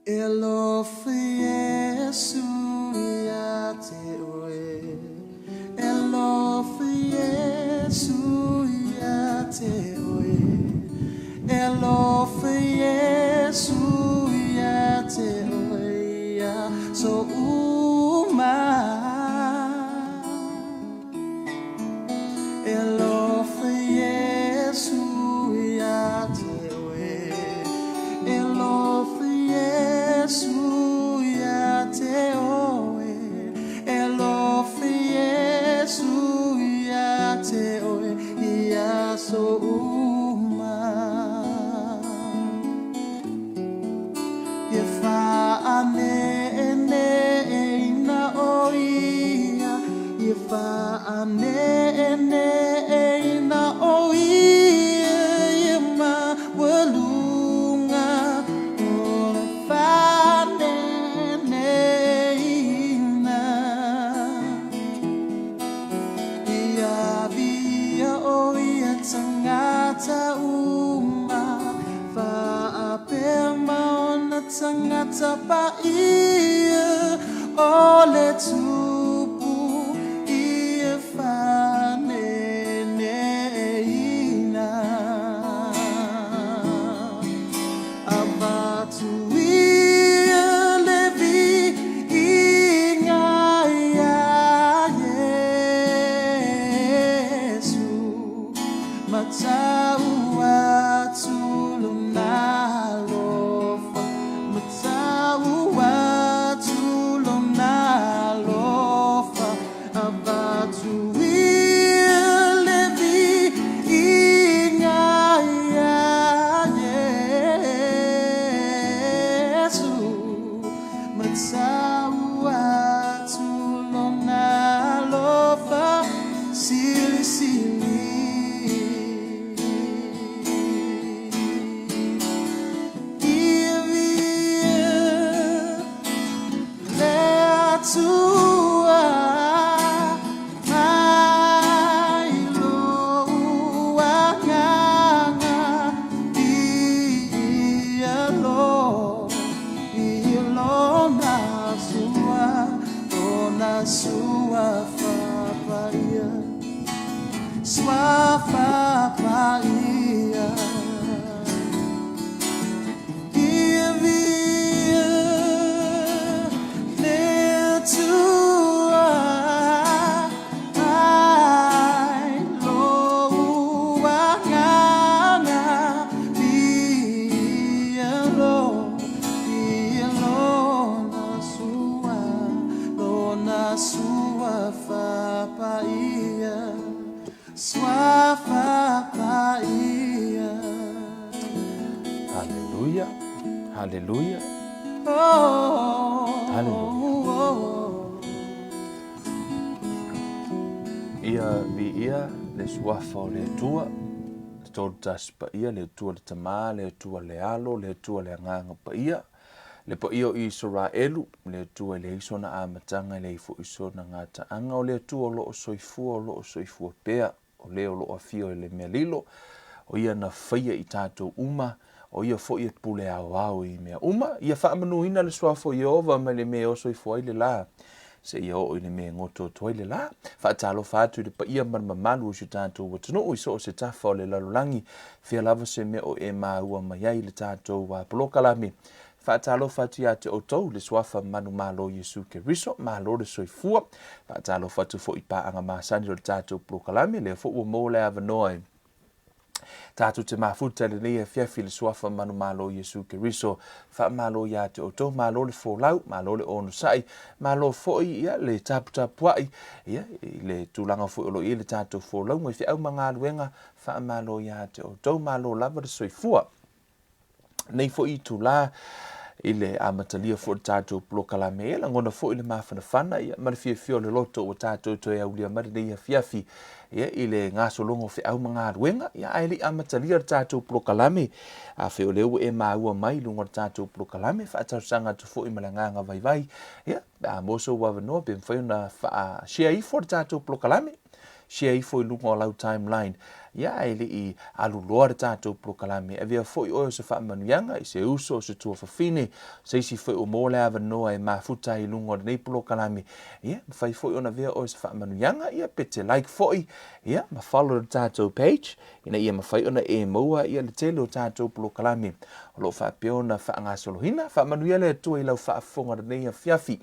E alofa Iesu ia te oe E alofa Iesu ia te oe E alofa Iesu ia te oe Ia so uma E alofa Iesu ia te oe E alofa Iesu ia te oe E alofa Iesu ia te oe Ia so uma Ia whaaneneina o ia Ia whaaneneina o ia Ia maualunga o le whaaneneina Ia via o ia tangata uma Faapea ma ona tangata paia o le Tupu ia whaaneneina Avatu ia le viiga iā Iesu Matau atu lona alofa Matau atu lona alofa Avatu ia le viiga iā Iesu Matau atu lona alofa Silisili Ia via le Atua Mai lou agaga Ia lo I lona sua Lona sua fapaia Sua fapaia Ia via le Atua Mai lou agaga Via lo Via lona sua Lona sua fapaia Sua fapaia. Haleluia, haleluia, haleluia. Ia viia le suafa o le Atua, le Tolu Tasi Paia, le Atua le Tama, le Atua le Alo, le Atua le Agaga Paia, le paia o Isaraelu, le Atua e leai sona amataga, e leai foi sona gataaga, o le Atua o lo o soifua, o lo o soifua pea, o le o lo o afio i le mea lilo, o ia na faia i tatou uma, o ia foi e pule aoao i mea uma. Ia faamanuina le suafa o Ieova mai le mea e oso ifo ai le lā, seia oo i le mea e goto atu ai le lā. Faatalofa atu i le paia ma le mamalu o si o tatou atunuu i so o se tafa o le lalolagi, fea lava se mea o e maua mai ai le tatou polokalame. Faatalofa atu ia te outou le suafa manumalo o Iesu Keriso, malo le soifua. Faatalofa atu foi i paaga masani o le tatou polokalame, lea foi ua maua le avanoa e tatou te mafuta i lenei afiafi i le suafa manumalo o Iesu Keriso. Faamalo ia te outou, malo le folau, malo le onosai, malo foi ia le taputapuai ia i le tulaga foi o lo o i ai le tatou folauga i feau ma galuega. Faamalo ia te outou, malo lava le soifua. Nei foi itulā i le amatalia foi o le tatou polokalame, e lagona foi le mafanafana ia, ma le fiafia o le loto ua tatou toe aulia mai lenei afiafi ia, i le gasologa o feau ma galuega, ia, ae le i amatalia le tatou polokalame. Afai o lea ua e maua mai i luga o le tatou polokalame, faatalosaga atu foi ma le agaga vaivai, ia, pe a maua sou avanoa, pe mafai ona faa-share ifo le tatou polokalame. Share ifo i luga o lau timeline. Ia, ae le i alu loa le tatou polokalame, avea foi oe o se faamanuiaga i se uso, o se tuafafine, se isi foi ua maua le avanoa e mafuta ai i luga o lenei polokalame. Ia, mafai foi ona avea oe o se faamanuiaga, ia, pe te like foi, ia, ma follow le tatou page, ina ia mafai ona e maua ia le tele o tatou polokalame o lo o faapea ona faagasoloina. Faamanuia le Atua i lau faafofoga i lenei afiafi.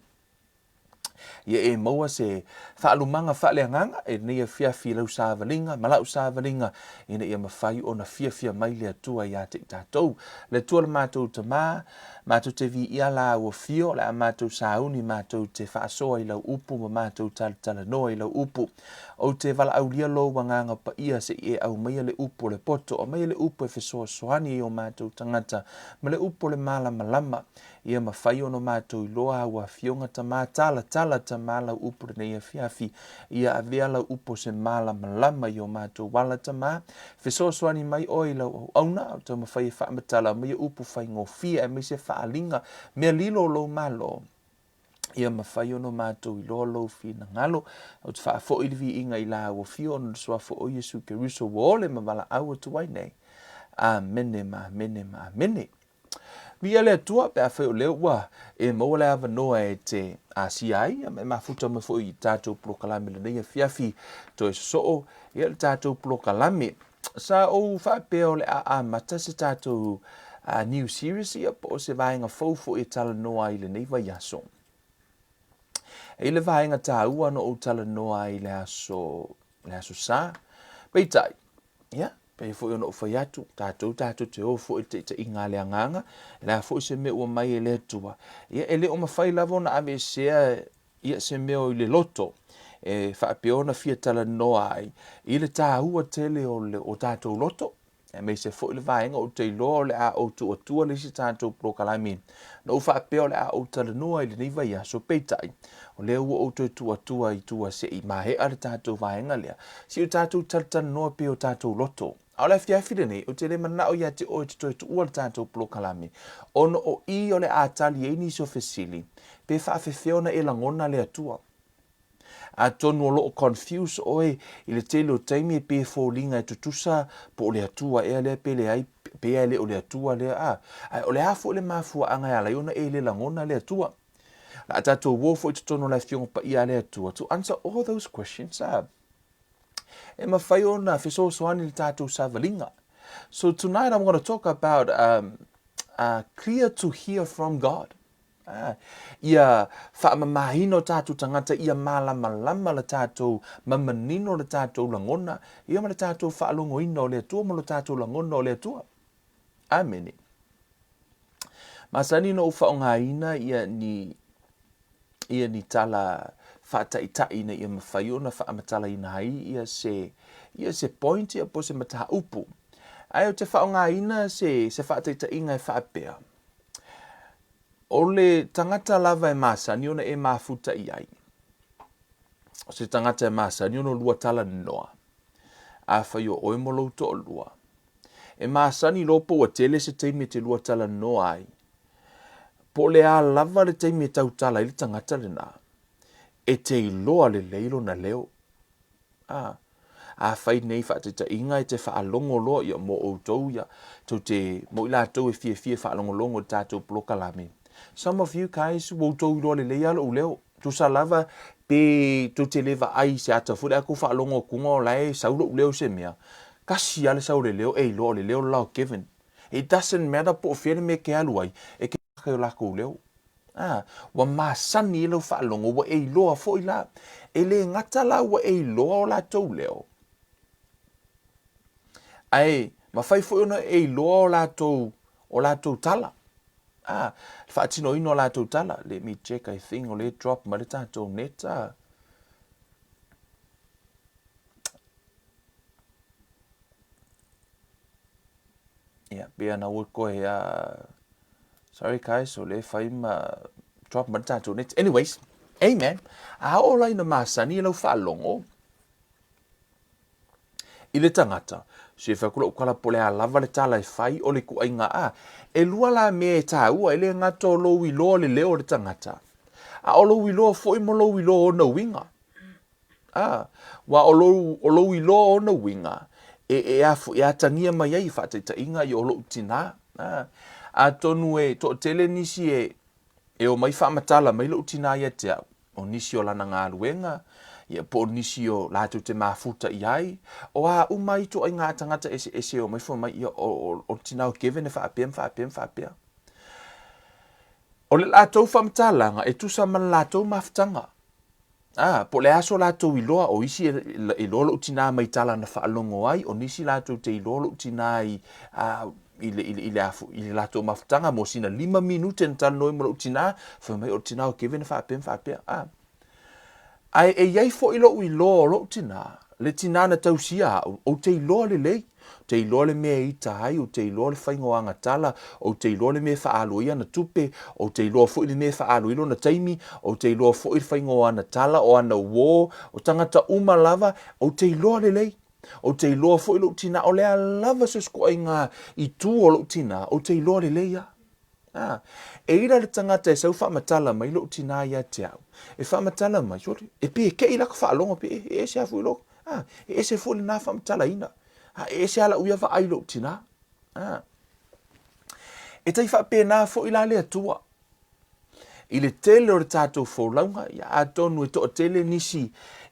Ia e maua se faalumaga faaleagaga i lenei afiafi i lau savaliga ma lau savaliga ina ia mafai ona fiafia mai le Atua ia te i tatou. Le Atua le matou Tama, matou te viia la ua fio, o le a matou sauni matou te faasoa i lau upu ma matou talatalanoa i lau upu. Ou te valaaulia lou Agaga Paia se i e aumaia le upu o le poto, aumaia le upu e fesoasoani i o matou tagata, ma le upu o le malamalama, ia mafai ona matou iloa au afioga Tama, talatala Tama lau upu lenei afiafi, ia avea lau upu o se malamalama i o matou ala Tama, fesoasoani mai oe i lau auauna, o taumafai e faamatala aumaia upu faigofie aemaise faaaliga mea lilo o lou Malo. Ia mafai ona matou iloa lou finagalo. Ou te faafoi le viiga i la ua fio ona le suafa o Iesu Keriso ua ole ma valaau atu ai nei. Amene ma amene ma amene. Viia le Atua pe afai o lea ua e maua le avanoa e te asia ai ma e mafuta mai foi i tatou polokalame lenei afiafi toe sosoo ia le tatou polokalame. Sa ou faapea o le a amata se tatou new series ia po o se vaega fou foi e talanoa ai i lenei vaiaso. E i le vaega taua na ou talanoa ai i le aso, le aso Sa. Peitai, ia, pei foi ona ou fai atu, tatou tatou te o foi i le taitaiga a le Agaga, le a foi se mea ua mai e le Atua, ia, e le o mafai lava ona aveesea ia se mea i le loto e faapea ona fia talanoa ai i le taua tele o, le, o tatou loto, aemaise foi le vaega ou te iloa o le a ou tuu atua le isi tatou polokalame. Na ou faapea o le a ou talanoa i lenei vaiaso, peitai, o lea ua ou toe tuu atua i tua se i maea le tatou vaega lea, se i o tatou talatalanoa pei o tatou loto. A o le afiafi lenei, ou te le manao ia te oe te toe tuua le tatou polokalame, ona o i o le a tali ai nisi o fesili, pe faafefea ona e lagona le Atua. Atonu o lo o confuse oe i le tele o taimi e pei e foliga e tutusa po o le Atua ea lea pe leai, pe e le o le Atua lea, a. Ae o le a foi le mafuaaga e ala ai ona e le lagona le Atua? O le a tatou o foi i totonu o le Afioga Paia a le Atua to answer all those questions, a. E mafai ona fesoasoani le tatou savaliga. So tonight I'm going to talk about um, uh, clear to hear from God. Ah, ia faamamaina o tatou tagata, ia malamalama le tatou, ma manino le tatou lagona, ia ma le tatou faalogoina o le Atua ma lo tatou lagona o le Atua. Amene. Masani ona ou faaaogaina ia ni ia ni tala faataitai ina ia mafai ona faamatalaina ai ia se ia se point ia po o se mataupu. Ae ou te faaaogaina se se faataitaiga e faapea, o le tagata lava e masani ona e mafuta i ai, o se tagata e masani ona lua talanoa, afai o oe ma lou toalua, e masani loa po ua tele se taimi e te lua talanoa ai, Po o le a lava le taimi e tautala ai le tagata lena, e te iloa lelei lona leo. A, afai nei faataitaiga e te faalogo loa, ia mo outou ia, tou te, mo i latou e fiafia e faalogologo i le tatou polokalame. Some of you guys, ua outou iloa lelei lava lou leo. Tusa lava pe tou te le vaai i se ata foi lea a tou faalogo atuga o la e sau lou leo i se mea, kasi lava le sau o le leo, e iloa o le leo le la o Kevin. It doesn't matter po o fea le mea e te alu ai, e te maka i o latou leo. A, ua masani ai lau faalogo, ua e iloa foi la. E le gata la ua e iloa o latou leo, ae mafai foi ona e iloa o latou, o latou tala. A, le faatinoina o latou tala. Let me check, I think o lea e drop mai le tatou net. A. Ia, pei ana ua koe, uh, sorry guys, o le fai ma drop ma le tatou net. Anyways, amen. A oo la ina masani i lau faalogo i le tagata, se fai atu lau tala po o le a lava le tala e fai o le ituaiga a. E lua la mea e taua, e le gata o lou iloa le leo o le tagata, a o lou iloa foi ma lou iloa o ona uiga. Ā, aua o lou, o lou iloa o ona uiga, e, e a foi, e atagia mai ai i faataitaiga ia o lo'u tinā. Ā, atonu e toatele nisi e, e omai faamatala mai lo'u tinā ia te au, o nisi o lana galuega, ia po o nisi o latou te mafuta i ai, o a uma ai ituaiga tagata eseese e omai fai mai, ia o, o, o le tinā o Kevin e faapea ma faapea ma faapea. O le latou faamatalaga e tusa ma le latou mafutaga. Ā, po o le a so latou iloa, o isi e iloa lou tinā mai tala na faalogo ai, o nisi latou te iloa lou tinā i, ā, i le, i le, i le, i le latou mafutaga mo sina lima minute na talanoa ai ma lou tinā, fai mai o le tinā o Kevin e faapea ma faapea. Ā. Ae e i ai foi lou iloa o lou tinā, le tinā na tausia au, ou te iloa lelei, Ou te iloa le mea e ita ai, ou te iloa le faiga o ana tala, ou te iloa le mea e faaalu ai ana tupe, ou te iloa foi le mea e faaalu ai lona taimi, ou te iloa foi le faiga o ana tala, o ana uō, o tagata uma lava, ou te iloa lelei. Ou te iloa foi lou tinā, o le a lava so o se ituaiga itu o lou tinā, ou te iloa lelei lava. Ā, e ira le tagata e sau faamatala mai lou tinā ia te au, e faamatala mai, sole, e pei e keʻi laka faalogo, pe e ese lava foi lou, ā, e ese foi lenā faamatalaina, ā, e ese lava lau ia vaai i lou tinā. Ā, e tai faapena foi la le Atua. I le tele o le tatou folauga, ia atonu e toatele nisi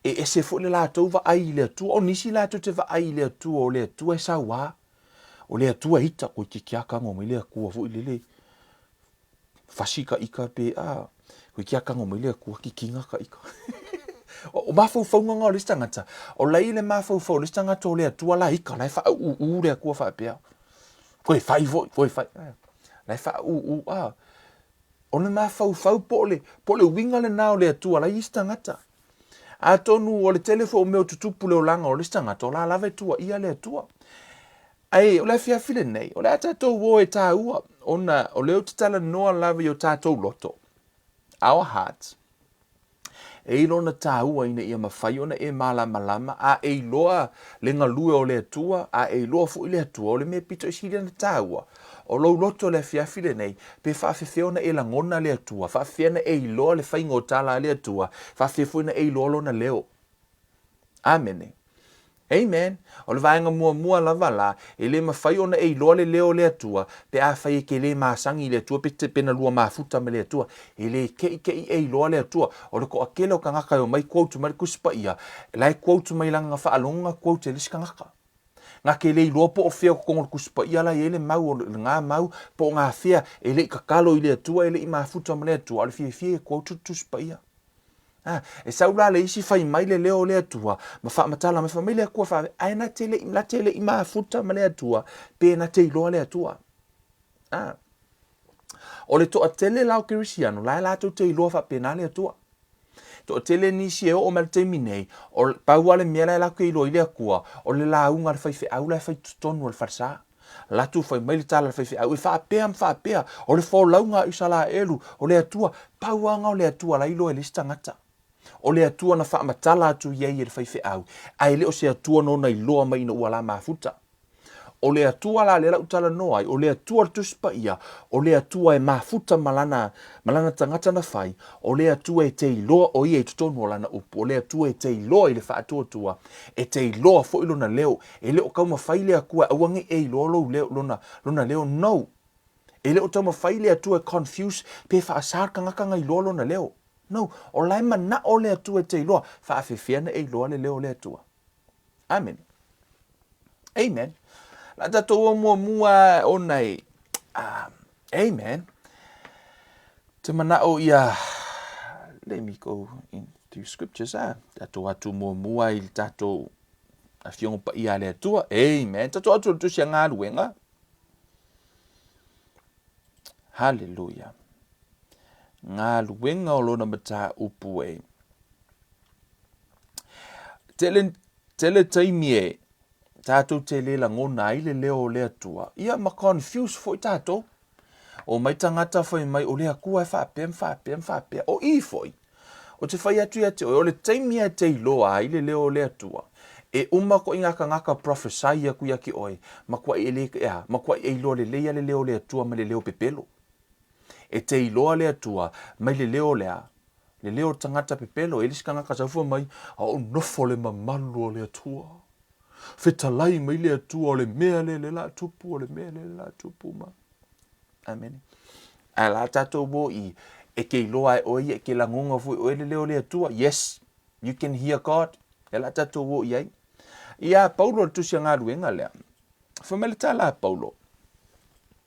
e ese foi le latou vaai i le Atua, o nisi latou te vaai i le Atua, o le Atua e sauā. O le Atua e ita, koe ke kia kago mai le Atua foi lele fasi ka ika pe a, koe kia kago mai le Atua kikiga ka ika. O mafaufauga nga o le isi tagata, o lai le mafaufau o le isi tagata o le Atua la ika, la e faauuuu le Atua faapea. Koe fai foi, koe fai. La e faauuuu, a. O le mafaufau po o le, po o le uiga lena o le Atua la i isi tagata. Atonu o le tele foi o mea o tutupu le olaga o le isi tagata, o la lava e tuuaia le Atua. Ae o le afiafi lenei, o le a tatou o e tāua, ona o lea ou te talanoa lava i o tatou loto, our hearts, e i lona tāua ina ia mafai ona e malamalama, a e iloa le galue o le Atua, a e iloa foi le Atua, o le mea pito i sili ona tāua, o lou loto i le afiafi lenei, pe faafefea ona e lagona le Atua, faafefea ona e iloa le faiga o tala a le Atua, faafefea foi ona e iloa Lona leo. Amene. Amen. O le vaega muamua lava la, e le mafai ona e iloa le leo o le Atua, pe afai e te le masani i le Atua, pe pe na lua mafuta ma le Atua. E le keʻikeʻi e iloa le Atua. O le toatele o tagata e omai quote mai le Tusi Paia, la e quote mai lana faalogo na quote e le isi tagata. Na te le iloa po o fea o totonu o le Tusi Paia la e i ai le mau o lena mau, po o na fea e le i tatalo i le Atua, e le i mafuta ma le Atua, a o le fiafia e quote le Tusi Paia. A, e sau la le isi fai mai le leo o le Atua, ma faamatala mai, fai mai le Atua faave, ae na te le i, na te le i mafuta ma le Atua, pe na te iloa le Atua. A, o le toatele la o Kerisiano, la e latou te iloa faapena le Atua. Toatele nisi e oo mai le taimi nei, o pau lava le mea la e latou te iloa ai le Atua, o le lauga a le faifeau la e fai totonu o le falesa. Latou fai mai le tala a le faifeau e faapea ma faapea, o le folauga a Isaraelu, o le Atua, pau lava na o le Atua la e iloa e le isi tagata. O le Atua na faamatala atu i ai e le faifeau, ae le o se Atua nona iloa mai ina ua la mafuta. O le Atua la lea la ou talanoa ai, o le Atua o le Tusi Paia, o le Atua e mafuta ma lana, ma lana tagata na fai, o le Atua e te iloa o ia i totonu o lana upu, o le Atua e te iloa i le faatuatua, e te iloa foi lona leo, e le o taumafai le Atua e aua nei e iloa lou leo, lona, lona leo, no! E le o taumafai le Atua e confuse pe faasa le tagata na iloa lona leo. No! O la e manao le Atua e te iloa, faafefea na e iloa le leo o le Atua. Amene. Amen. La tatou o muamua ona e amen. Te manao ia let me go into scriptures ah. Tatou atu muamua i le tatou afioga paia a le Atua. Amen. Tatou atu le tusi a galuega. Hallelujah. Galuega o lona mataupu e. Tele, tele taimi e tātou te le lagona ai le leo o le Atua, ia ma confuse foi tātou. O mai tagata fai mai o le Atua e faapea ma faapea ma faapea. O i foi, o te fai atu ia te oe, o le taimi e te iloa ai le leo o le Atua, e uma koʻi ngā kangaka prophesy aku ia ki oe, makuaʻi e le, ea, makuaʻi e iloa lelei a le leo o le Atua mai le leo pepelo. E te iloa le Atua mai le leo lea. Le leo o le tagata pepelo, e le isi tagata saufua mai, a o nofo le mamalu o le Atua. Fetalai mai le Atua o le mea lea le la tupu, o le mea lea le la tupu ma. Amene. Ae la tatou o i, e ke iloa e oe ia, e ke lagona foi oe le leo o le Atua. Yes, you can hear God. E la tatou o i ai. Ia Paulo le tusi a galuega lea. Fai mai le tala a Paulo,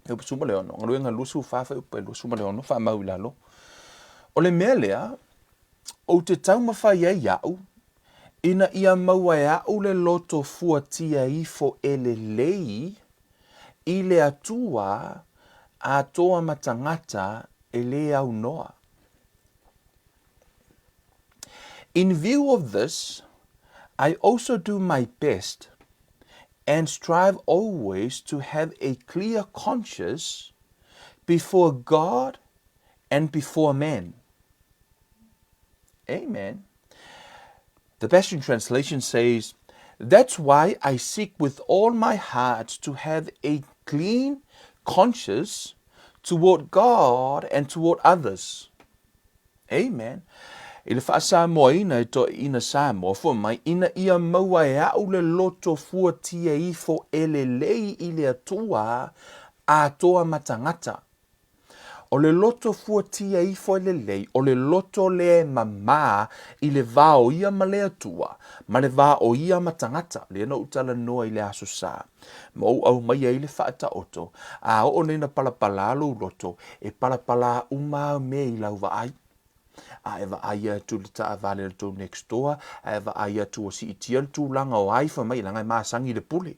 Fuaiupu 16, Galuega 24 fuaiupu 26, faamau i lalo, O le mea lea, ou te taumafai ai au, ina ia maua e au le loto fuatia ifo e lelei i le Atua atoa ma tagata e lē aunoa. In view of this, I also do my best and strive always to have a clear conscience before God and before men. Amen. The Passion Translation says, That's why I seek with all my heart to have a clean conscience toward God and toward others. Amen. I le faasamoaina e toeaiina Samoa, fua mai, ina ia maua e au le loto fuatia ifo e lelei i le Atua atoa ma tagata. O le loto fuatia ifo e lelei, o le loto lea e mamā i le va o ia ma le Atua, ma le va o ia ma tagata. Lea na ou talanoa i le Aso Sa, ma ou aumaia ai le faataoto, a oo nei na palapala lou loto, e palapala uma au mea i lau vaai. A e vaai atu i le taavale a le tou next door, a e vaai atu ua siitia le tulaga o ai fai mai, leaga e masani i le pule.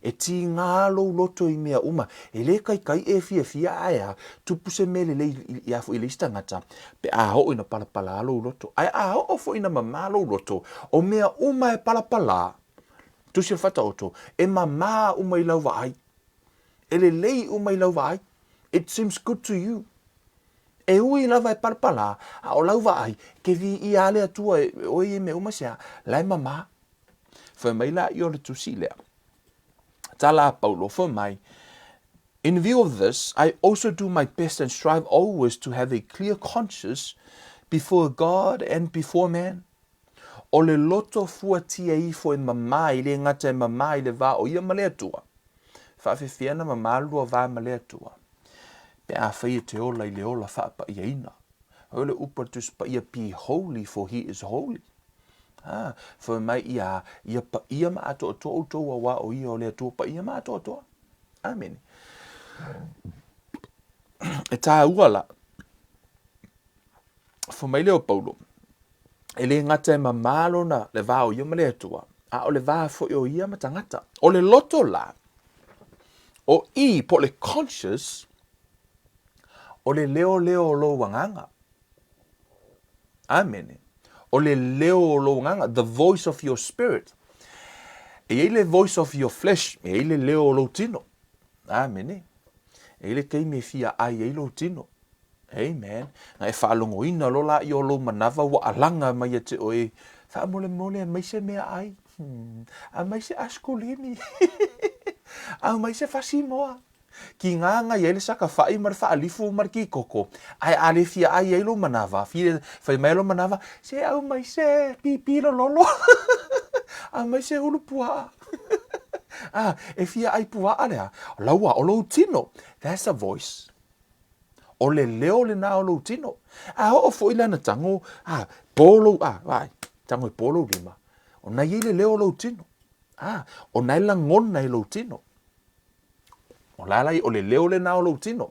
E tīgā lou loto i mea uma, e lē kaikai e fiafia ae a tupu se mea lelei ia foi i le isi tagata, pe a oo ina palapalā lou loto. Ae a oo foi ina mamā lou loto, o mea uma e palapalā, tusi o le Faataoto, e mamā uma i lau vaai. E lelei uma i lau vaai. It seems good to you. E ui lava e palapalā, a o lau vaai, ke viia a le Atua e oe ia mea uma se a, la e mamā. Fai mai la i o le tusi lea. Tala a Paulo, fai mai, In view of this, I also do my best and strive always to have a clear conscience before God and before man. O le loto fuatia ifo e mamā i le gata e mamā i le va o ia ma le Atua. Faafefea na mamā lua va ma le Atua. Pe a fai e te ola i le ola faapaiaina. O le upu a le Tusi Paia, Be holy for he is holy. Ā, fai mai ia, ia paia ma atoatoa outou auā o ia o le Atua paia ma atoatoa. Āmene. E tāua la, fai mai lea o Paulo, e le gata e mamā lona le va o ia ma le Atua, a o le va foi o ia ma tagata. O le loto la, o i, po o le conscious, o le leoleo o lou agaga. Amene. O le leo o lou agaga, the voice of your spirit. E i ai le voice of your flesh, e i ai le leo o lou tino. Amene. E i ai le taimi e fia ai ai lou tino. Amen. Na e faalogoina loa laia o lou manava ua alaga mai ia te oe, faamolemole aumai se meaai, aumai se askolimi, aumai se fasimoa. Ki ngā i ai le saka whai ma le whaalifu ma le kikoko, ae a le fia ai ai lou manava, fia fai mai lou manava, se au mai se pīpī lololo, au mai se hulu pua'a. Ah, e fia ai pua'a lea, laua, o lou tino, that's a voice. O le leo lenā o lou tino. A oo foi lana tango, ah, pō lou, ah, ai, tango e pō lou lima. O na i ai le leo o lou tino. Ah, o na e lagona e lou tino. O la lai, o le leo lenā o lou tino.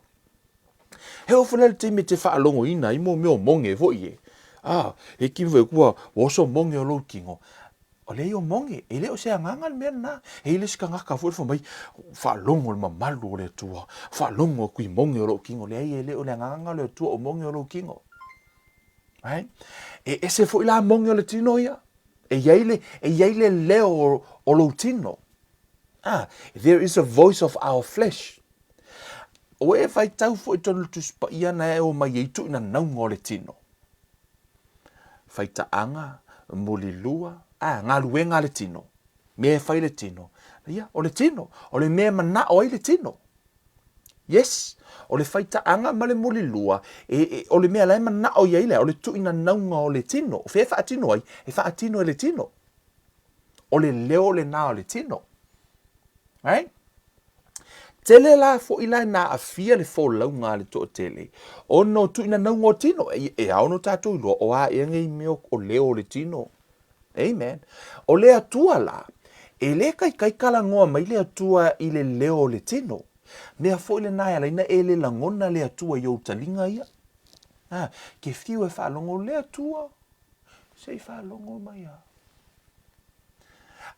He ofu le taimi te whaalogoina i mō mea o monge foi e. Ah, he kimi foi kua oso monge o lou tino. O le o monge, e le o se agaga le mea lenā. E i le isi tagata foi le fai mai, faalogo le mamalu o le Atua, faalogo atu i monge o lou tino. Leai, e le o le agaga o le Atua o monge o lou tino. Right? E ese foi la monge o le tino ia. E i ai le, e i ai le leo o, o lou tino. Ah, there is a voice of our flesh. O e faitau foi tonu le Tusi Paia na e o mai ai tuʻi nanauga o le tino. Faitaaga, mulilua, ah, galuega a le tino. Mea e fai le tino. Ia, o le tino. O le mea e manao ai le tino. Yes! O le faitaaga ma le mulilua, e, e, o le mea la e manao i ai lea, o le tuuinanauga o le tino. O fea e faatino ai? E faatino e le tino. O le leo lenā o le tino. Right? Tele la foi la na aafia le folauga a le toatele, ona o tuuinanauga o tino. E, e ao ona tatou iloa, o a ea nei mea o leo o le tino. Amen. O le Atua la, e le kaikai talanoa mai le Atua i le leo o le tino. Mea foi lenā e ala ai na e le lagona le Atua i ou taliga ia. A, ke fiu e faalogo le Atua, se i faalogo mai a.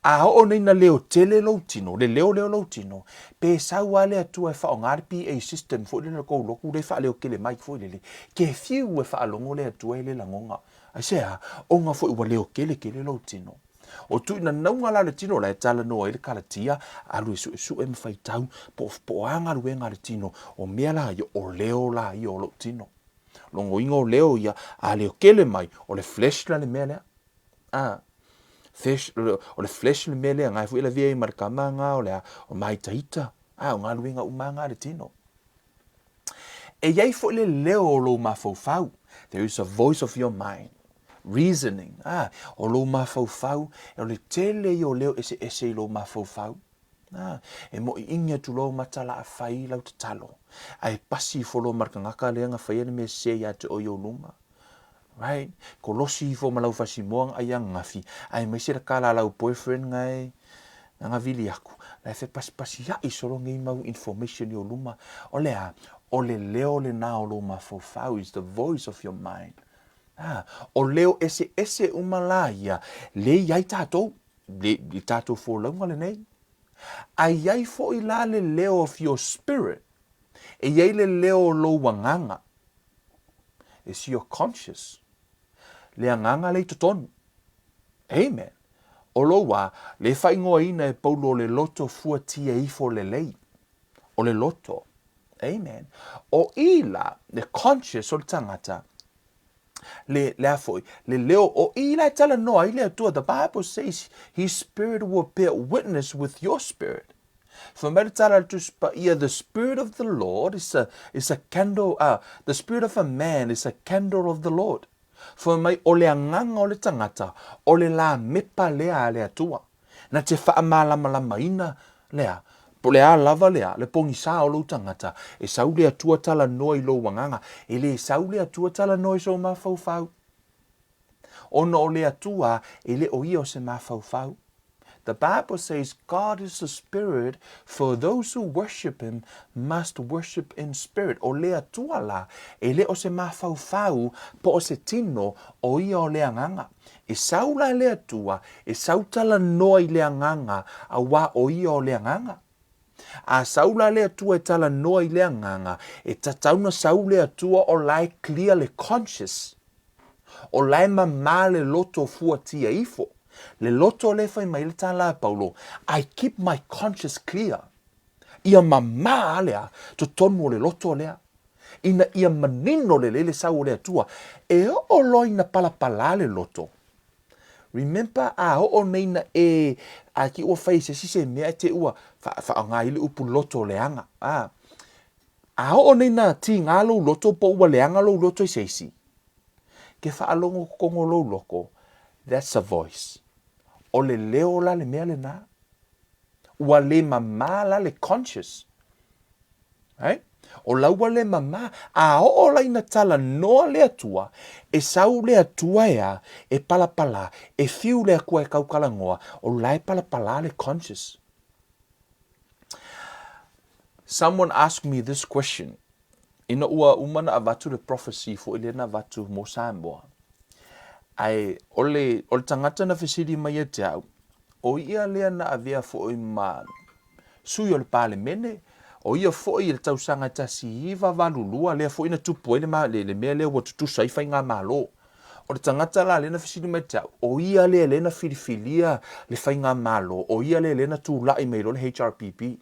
A oo nei na leo tele lou tino, le leo lea o lou tino, pe sau a le Atua e faaaoga le PA system foi lele o kou lotu lea e faaleo tele mai foi lele, ke fiu e faalogo le Atua e le lagona. Aisea? Ona foi ua leo tele tele lou tino. O tuuinanauga la o le tino la e talanoa ai le Kalatia, alu e suesue ma faitau po o a galuega a le tino, o mea la ia, o leo la ia o lou tino. Logoina o leo ia, a leo tele mai, o le flesh la le mea lea. A, flesh, o le flesh le mea lea, ngae foi e lavea ai ma le kama nga o le a, o maitaita, a, o galuega uma nga a le tino. E i ai foi le leo o lou mafaufau, there is a voice of your mind, reasoning, a, o lou mafaufau, o le tele ia o leo eseese i lou mafaufau. A, e moʻiʻini atu loa mata la a fai lau tatalo, ae pasi ifo loa ma le tagata lea na faia le mea sese ia te oe i ou luma. Right? Kolosi ifo ma lau fasimoa na ai ananafi, aemaise le kala a lau boyfriend na e na vili aku, la e fepasipasiaʻi solo nei mau information i ou luma. O le a? O le leo lenā o lou mafaufau is the voice of your mind. A, o leo eseese uma la ia, le i ai tatou, le, i tatou folauga lenei. A i ai foi la le leo of your spirit, e i ai le leo o lou agaga, It's your conscious. Le agaga le i totonu. Amen. O lou wā, le faaigoaina e Paulo o le loto fuatia ifo lelei. O le loto. Amen. O i la, le conscious o le tagata, le, le a foi, le leo o i la e talanoa ai le Atua. The Bible says his spirit will bear witness with your spirit. Fai mai le tala a le Tusi Paia, The spirit of the Lord is a, is a candle, the spirit of a man is a candle of the Lord. Fai mai, o le agaga o le tagata, o le lāmepa lea a le Atua. Na te faamalamalamaina lea, po o le a lava lea, le pogisā o lou tagata, e sau le Atua talanoa i lou agaga, e le sau le Atua talanoa i sou mafaufau. Ona o le Atua, e le o ia o se mafaufau. The Bible says God is a spirit, for those who worship him must worship in spirit. O le Atua la, e le o se mafaufau po o se tino, o ia o le agaga. E sau la le Atua, e sau talanoa i le agaga, auā o ia o le agaga. A sau la le Atua e talanoa i le agaga, e tatau na sau le Atua o la e clear le conscious. O la e mamā le loto fuatia ifo. Le loto lea e fai mai ai le tala a Paulo, I keep my conscience clear. Ia mamā lea totonu o le loto lea, ina ia manino lelei le sau o le Atua. E oo loa ina palapalā le loto. Remember, a oo nei na e, a ki ua fai e se isi se mea e te ua whaonga i le upu loto leaga. A, a oo nei na tīngā lou loto po ua leaga lou loto i se isi. Ke faalogo kokogo lou loko, that's a voice. O le leo la le mea lenā. Ua le mamā la le conscious. Right? O la ua le mamā, a oo la ina talanoa le Atua, e sau le Atua e a, e palapalā, e fiu le Akua e kaukalagoa, o la e palapalā le conscious. Someone asked me this question, Ina ua uma na avatu le prophecy foi lea na avatu mo Samoa, ae o le, o le tagata na fesili mai ia te au, o ia lea na avea foi ma sui o le Palemene, o ia foi i le tausaga e 1982 lea foi na tupu ai le, le, le mea lea ua tutusa ai faigamalo. O le tagata la lea na fesili mai te au, o ia lea lea na filifilia le faigamalo, o ia lea lea na tulai mai loa le HRPP.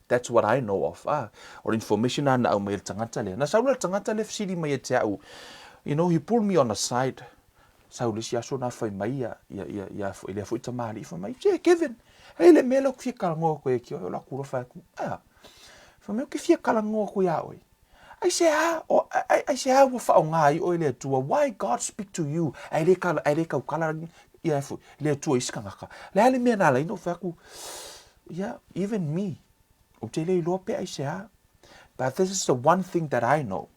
That's what I know of. Ah, o le information na na aumai e le tagata lea. Na sau la le tagata lea fesili mai ia te au, you know, he pulled me on the side. Sau le isi aso na fai mai ia, ia, ia, ia, ia lea foi tamalii fai mai, yeah, Kevin, hei le mea lea ou te fia talanoa atu ai ki oe, o la ku loa fai atu, ah. Fai mai, Ou te fia talanoa atu iā oe. Aisea, o, aisea ua faaaoga ai oe e le Atua? Why God speak to you? Ae le kala, ae le tautala ia e foi, le Atua i isi tagata. Le a le mea na ala ai ona ou fai atu, yeah, even me, ou te le iloa pe aisea. But this is the one thing that I know.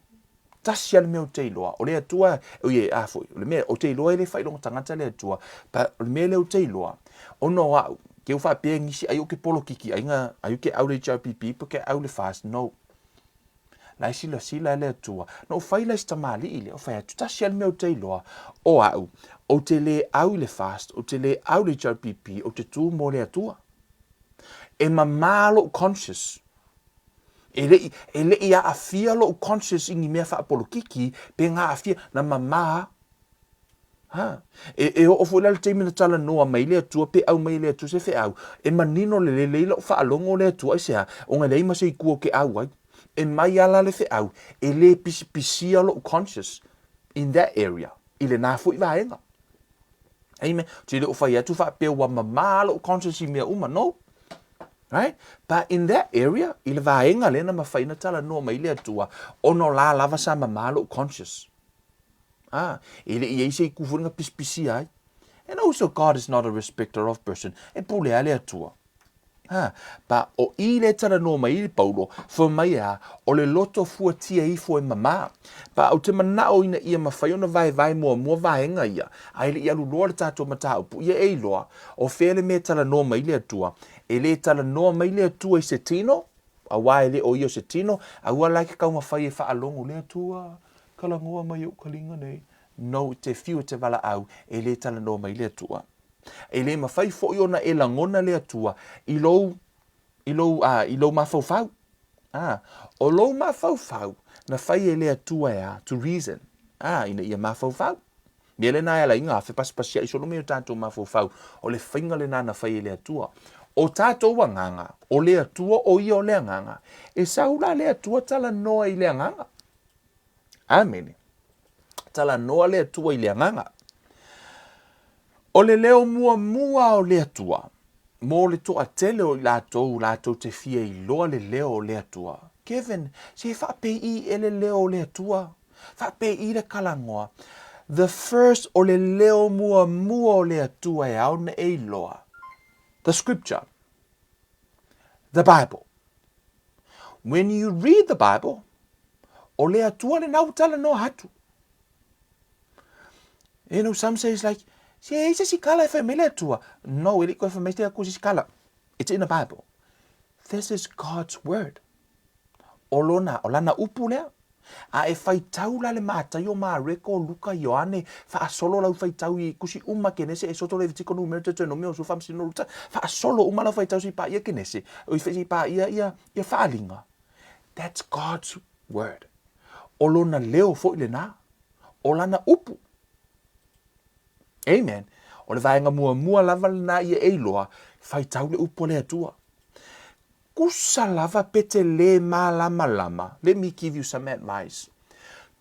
Tasi lava le mea ou te iloa, o le Atua, oi e, a foi, o le mea, ou te iloa e le faailoga tagata le Atua, but o le mea lea ou te iloa, ona o au, ke u faapea nisi ai ou ke polokiki, ai nga, ai ou ke au le HRPP, pe ke au le FAST, no. La e silasila e le Atua. Na ou fai la i se tamalii lea, ou fai atu, tasi lava le mea ou te iloa, o au, ou te le au i le FAST, ou te le au i le HRPP, ou te tu mo le Atua. E mamā lou conscious. E le i, e le i aafia lou conscious i ni mea faapolokiki, pe na aafia, na mamā. Ha. E, e oo foi la le taimi na talanoa mai le Atua pe aumai e le Atua se feau, e manino le lelei lau faalogo le Atua aisea, ona e leai ma se itu ou te au ai. E mai ala le feau, e le pisipisia lou conscious in that area, i lena foi vaega. Amen. Ou te le o fai atu faapea ua mamā lou conscious i mea uma, no. Right? But in that area, i le vaega lea na mafai ona talanoa mai le Atua, ona o la lava sa mamā lou conscious. Ā, e le i i ai se itu foi na pisipisia ai. And also God is not a respecter of person. E pule a le Atua. Ha, but o i le talanoa mai i Paulo, fai mai e a, o le loto fuatia ifo e mamā. But ou te manao ina ia mafai ona vaevae muamua vaega ia, a e le i alu loa le tatou mataupu, ia e iloa, o fea le mea e talanoa mai le Atua. E le talanoa mai le Atua i se tino, aua e le o ia o se tino, aua la e ke taumafai e faalogo le Atua, Talanoa mai i ou kaliga nei. No, te whiu e te valaau, e le talanoa mai le Atua. E le mafai foi ona e lagona le Atua i lou, i lou, a, i lou mafaufau. A, o lou mafaufau, na fai e le Atua e a, to reason, a, ina ia mafaufau. Mea lena e ala ai ngā whepasipasiaʻi solo me o tātou mafaufau, o le faiga lena na fai e le Atua. O tātou agaga, o le Atua o ia o le agaga, e sau la le Atua talanoa i le agaga. Amene. Talanoa le Atua i le agaga. O le leo muamua o le Atua, mo le toatele o i latou latou te fia iloa le leo o le Atua. Kevin, se faapei e le leo o le Atua? Faapei le kalagoa. The first o le leo muamua o le Atua e ao na e iloa. The scripture. The Bible. When you read the Bible, o le Atua lena ua talanoa atu. You know, some say it's like, se e se si kala e fai mai le Atua. No, e le koe fai mai te Atua se si kala. It's in the Bible. This is God's word. O lona, o lana upu lea. A e faitau la le Mataio, Mareko, Luka, Ioane, faasolo lau faitau i kusi uma Kenese, Esoto, Levitiko, Numera, Deuteronomio, Iosufa, Faamasino, Ruta, faasolo uma lau faitau se i paia Kenese, oi se i paia ia, ia Faaaliga. That's God's word. O lona leo foi lena. O lana upu. Amen. O le vaega muamua lava lena ia e iloa, faitau le upu a le Atua. Tusa lava pe te lē mālamalama, let me give you some advice,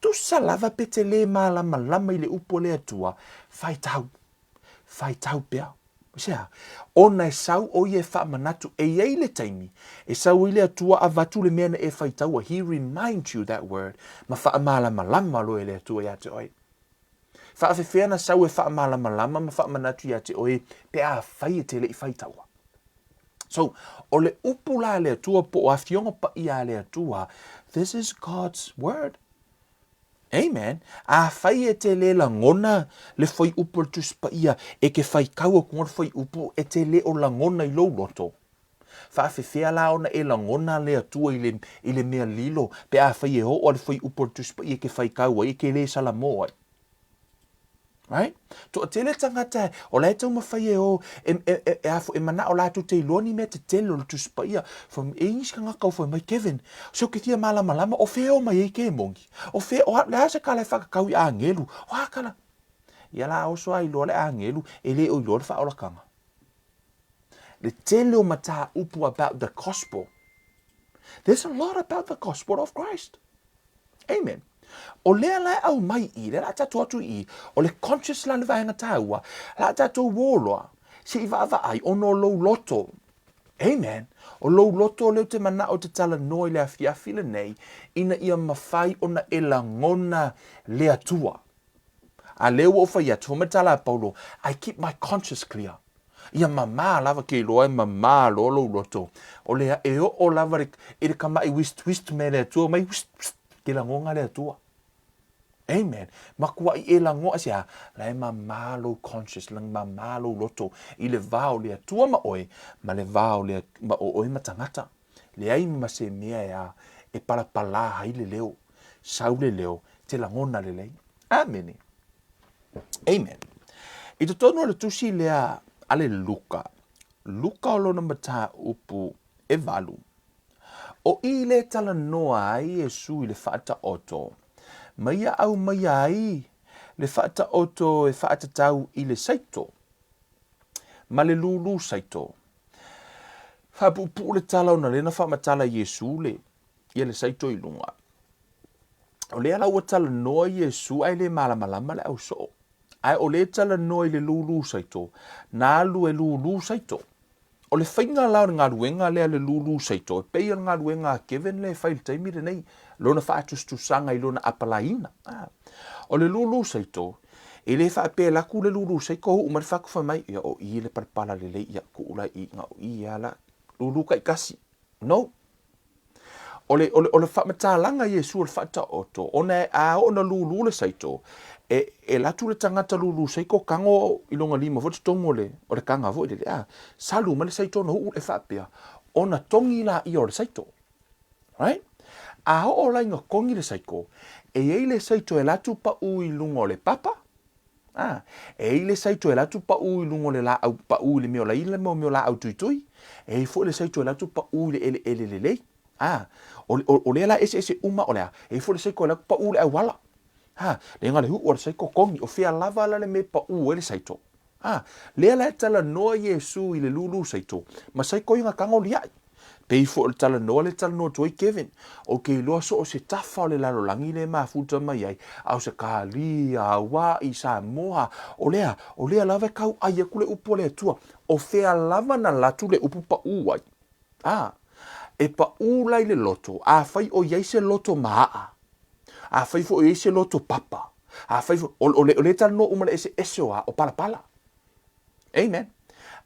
tusa lava pe te lē mālamalama i le upu a le Atua, faitau, faitau pea. Aisea? Ona e sau ʻo ia e faamanatu, e i ai le taimi, e sau ai le Atua avatu le mea na e faitaua, He reminds you that word, ma faamalamalama loa e le Atua iā te oe. Faafefea na sau e faamalamalama ma faamanatu iā te oe pe afai e te le i faitaua. So, o le upu la a le Atua po o Afioga Paia a le Atua, this is God's word. Amen. Afai e te le lagona le fuaiupu o le Tusi Paia, e ke faitau atu le fuaiupu e te le o lagona i lou loto. Faafefea la ona e lagona le Atua i le, i le mea lilo, pe afai e oo a le fuaiupu o le Tusi Paia e ke faitau ai, e ke le salamo ai. Right? Toatele tagata o la e taumafai e o, e, e, e, e, afo, e manao latou te iloa ni mea tetele o le Tusi Paia. Fai, e isi tagata o fai mai, Kevin, se o ke fia malamalama, o fea o mai ai ke moni? O fea, o a, le a se kala e whakakau i angelu? O a kala? Ia la oso a iloa le angelu, e le o iloa le whaolakanga. Le tele o mataupu about the gospel. There's a lot about the gospel of Christ. Amen. O lea la e aumai i, lea la a tatou atu i, o le conscious la le vaega taua, la a tatou ō loa, se i vaavaai ona o lou loto. Amen. O lou loto lea ou te manao e te talanoa i le afiafi lenei, ina ia mafai ona e lagona le Atua. A lea ua ou fai atu, fai mai le tala a Paulo, I keep my conscience clear. Ia mamā lava ke iloa e mamā loa lou loto. O lea e oo lava le, i le kamaʻi whist whist me le Atua mai whist whist ke lagoga le Atua. Amen. Makuaʻi e lagoa se a, la e mamā lou conscience, la mamā lou loto i le va o le Atua ma oe, ma le va o le, ma o oe ma tagata. Leai ma se mea e a, e palapalā ai le leo, sau le leo, te lagona lelei. Amene. Amen. I totonu o le tusi lea a le Luka, Luka o lona mataupu e valu, o i le talanoa ai Iesu i le faataoto, ma ia aumaia ai le faataoto e faatatau i le saito, ma le lūlū saito. Faapuupuu le tala ona lea na faamatala Iesu le, ia le saito i luga. O lea la ua talanoa Iesu ae le malamalama le ausoo. Ae o lea e talanoa i le lūlū saito, na alu e lūlū saito. O le faiga la o le galuega lea le lūlū saito, e pei o le galuega a Kevin lea e fai i le taimi lenei, lona faatusatusaga i lona apalaiina. O le lūlū saito, e le faapea e alu atu le lūlū saito uu mai le fatu fai mai, ia o i le palapala lelei, ia tuu la i, na o i lava la, lūlū taitasi. No. O le, o le, o le faamatalaga a Iesu o le faataoto, ona e, a oo ina lūlū le saito, e, e alu atu le tagata lūlū saito tago i lona lima foi totonu o le, o le taga foi lele, a, salu mai le saito ona uu e faapea, ona togi laia o le saito. Right? A oo la ina togi le saito, e i ai le saito e alu atu pau i luga o le papa, A, e i ai le saito e alu atu paʻu i luga o le lāʻau paʻu i le mea o laila ma mea o lāʻau tuitui. E i ai foi le saito e alu atu paʻu i le ʻeleʻele lelei. A, o, o, o lea la eseese uma o le a? E i ai foi le saito e alu atu paʻu i le auala. A, leaga le uʻu a le saito togi, o fea lava la le mea e paʻu ai le saito. A, lea la e talanoa Iesū i le lūlū saito, ma saito ia na tago liaʻi. Pei foi o le talanoa lea e talanoa atu ai Kevin, ou te iloa so o se tafa o le lalolagi lea e mafuta mai ai, a o se Kalia, Hawaii, Samoa, o lea, o lea lava e tau ʻai atu le upu a le Atua, o fea lava na latu le upu paʻu ai. A, e paʻu la i le loto, afai o i ai se loto maaa, afai foi o i ai se loto papa, afai foi, o, o, o lea e talanoa uma le eseese o a, o palapala. Amen.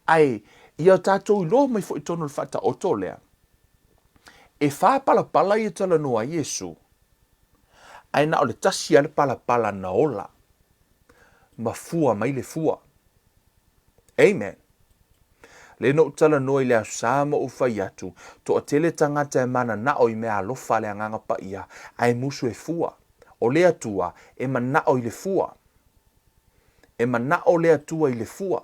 Ae ia tatou iloa mai foi tonu le faataoto lea, e whā palapala ia talanoa ai Iesu, ae na o le tasi lava le palapala na ola, ma fua mai le fua. Amen. Lea na ou talanoa i le Aso Sa ma ou fai atu, toatele tagata e mananao i mea alofa a le Agaga Paia, ae musu e fua. O le Atua e manao i le fua. E manao le Atua i le fua.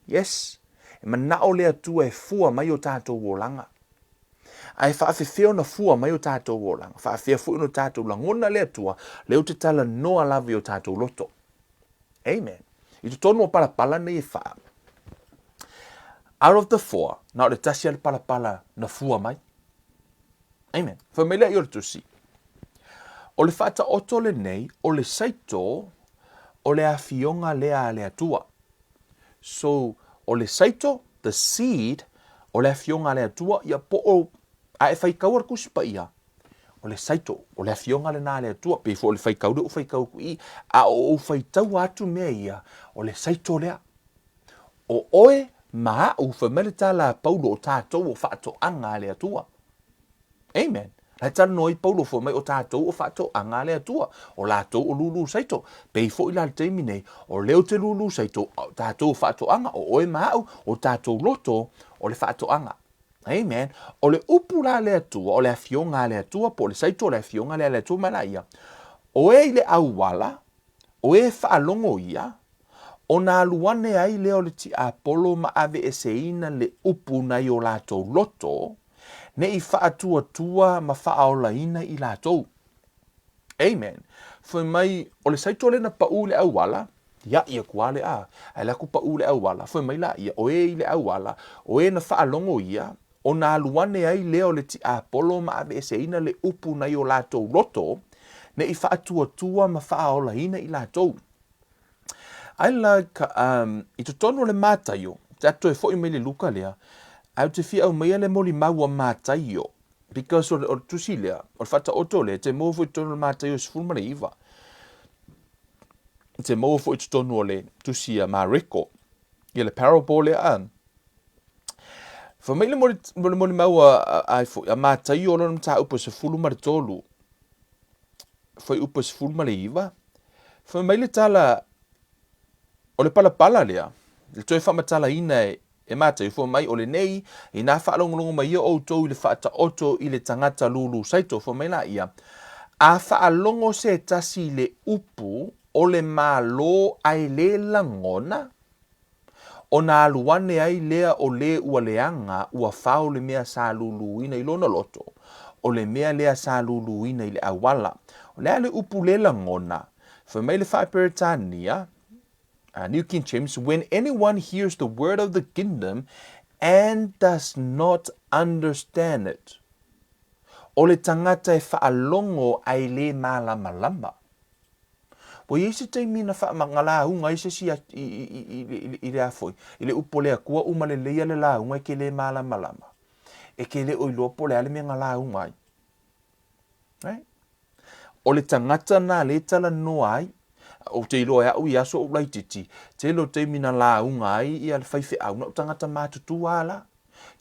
Yes. E manao le Atua e fua mai o tatou olaga. Ae faafefea ona fua mai o tatou olaga? Faafefea foi ona o tatou lagona le Atua, lea ou te talanoa lava i o tatou loto. Amen. I totonu o palapala nei e wha. Out of the four, na o le tasi a le palapala na fua mai. Amen. Fai mai lea i o le tusi. O le faataoto lenei, o le saito, o le afioga lea a le Atua. So, o le saito, the seed, o le afioga a le Atua, ia po o, a e faitaua le Tusi Paia, o le saito, o le afioga lena a le Atua, pei foi o le faitau lea ua faitau atu i i, a o ou faitaua atu mea ia, o le saito lea. O oe ma aʻu, fai mai le tala a Paulo, o tatou o faatoaga a le Atua. Amen. La e talanoa ai Paulo fai mai o tatou o faatoaga a le Atua, o latou o lūlū saito. Pei foi la le taimi nei, o lea ou te lūlū saito, a o tatou o faatoaga, o oe ma aʻu, o tatou loto o le faatoaga. Amen. O le upu la a le Atua, o le afioga a le Atua, po o le saito o le afioga lea a le Atua mai la ia, o e i le auala, o e faalogo ia, Ona alu ane ai lea o le tiapolo ma aveeseina le upu nai o latou loto, ne i faatuatua ma faaolaina i latou. Amen. Fai mai, o le saito lea na pau i le auala, iaʻi atu lava le a, ae alu atu pau i le auala, fai mai laia, o e i le auala, o e na faalogo ia, ona alu ane ai lea o le tiapolo ma aveeseina le upu nai o latou loto, ne i faatuatua ma faaolaina i latou. I like, um, i totonu o le Mataio, te atu toe foi mai le Luka lea, Ae ou te fia aumaia le molimau a Mataio, because o le, o le tusi lea, o le faataoto lea, e te maua foi i totonu o le Mataio 19. E te maua foi i totonu o le tusi a Mareko, ia le parable lea a. Fai mai le moli, le molimau a, a, a, a Mataio o lona mataupu e 13, fuaiupu e 19, fai mai le tala, O le palapala lea, le toe faamatalaina e Mataio, fai mai, o lenei, inā faalogologo mai ia outou i le faataoto i le tagata lūlū saito, fai mai laia, A faalogo se tasi i le upu o le Malo ae le lagona, ona alu ane ai lea o lē ua leaga ua fao le mea sa lūlūina i lona loto, o le mea lea sa lūlūina i le auala. O le a le upu le lagona? Fai mai le Faa-Peretania, New King James, When anyone hears the word of the kingdom and does not understand it. O le tagata e faalogo ae le malamalama. Ua i ai se taimi na faamangalauga ai se isi i le a foi, i le upu a le Akua uma lelei a le lauga e ke le malamalama. E ke le o iloa po o le a le mea na lauga ai. Right? O le tagata na le talanoa ai, ou te iloa e au i aso ou laititi, tele o taimi na lauga ai ia le faifeau, na o tagata matutua la.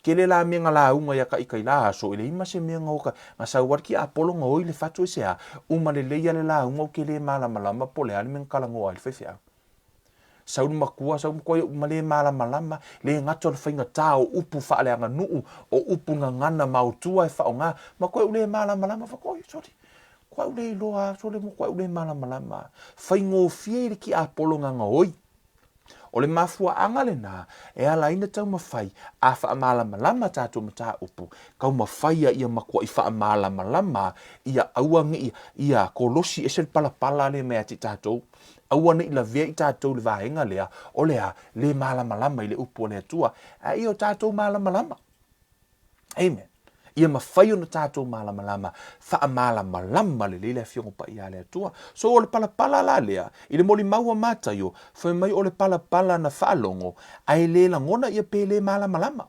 Tele la mea na lauga ia ka ika i la aso, e leai ma se mea na oka, na sau a le tiapolo na oi le fatu e se a, uma lelei a le lauga ou te le malamalama po o le a le mea na talanoa ai le faifeau. Sau le matua, sau matua ia uma le malamalama, le gata o le faigata o upu faaleaganuu, o upu gagana maotua e faaaoga, matua ia le malamalama, fai atu, oi sole, matua ou le iloa lava, sole matua ou le malamalama. Faigofie i le tiapolo gagaoi. O le mafuaaga lena e ala ai ona taumafai a faamalamalama tatou mataupu, taumafai ia ia matuai faamalamalama ia aua ne i ia kolosi ese le palapala lea mai ia te tatou. Aua ne i lavea i tatou i le vaega lea o le a le malamalama i le upu a le Atua, a ia o tatou malamalama. Amen. Ia mafai ona tatou malamalama, faamalamalama lelei le Afioga Paia a le Atua. So o le palapala la lea, i le molimau a Mataio, fai mai o le palapala na faalogo, ae le lagona ia pe le malamalama.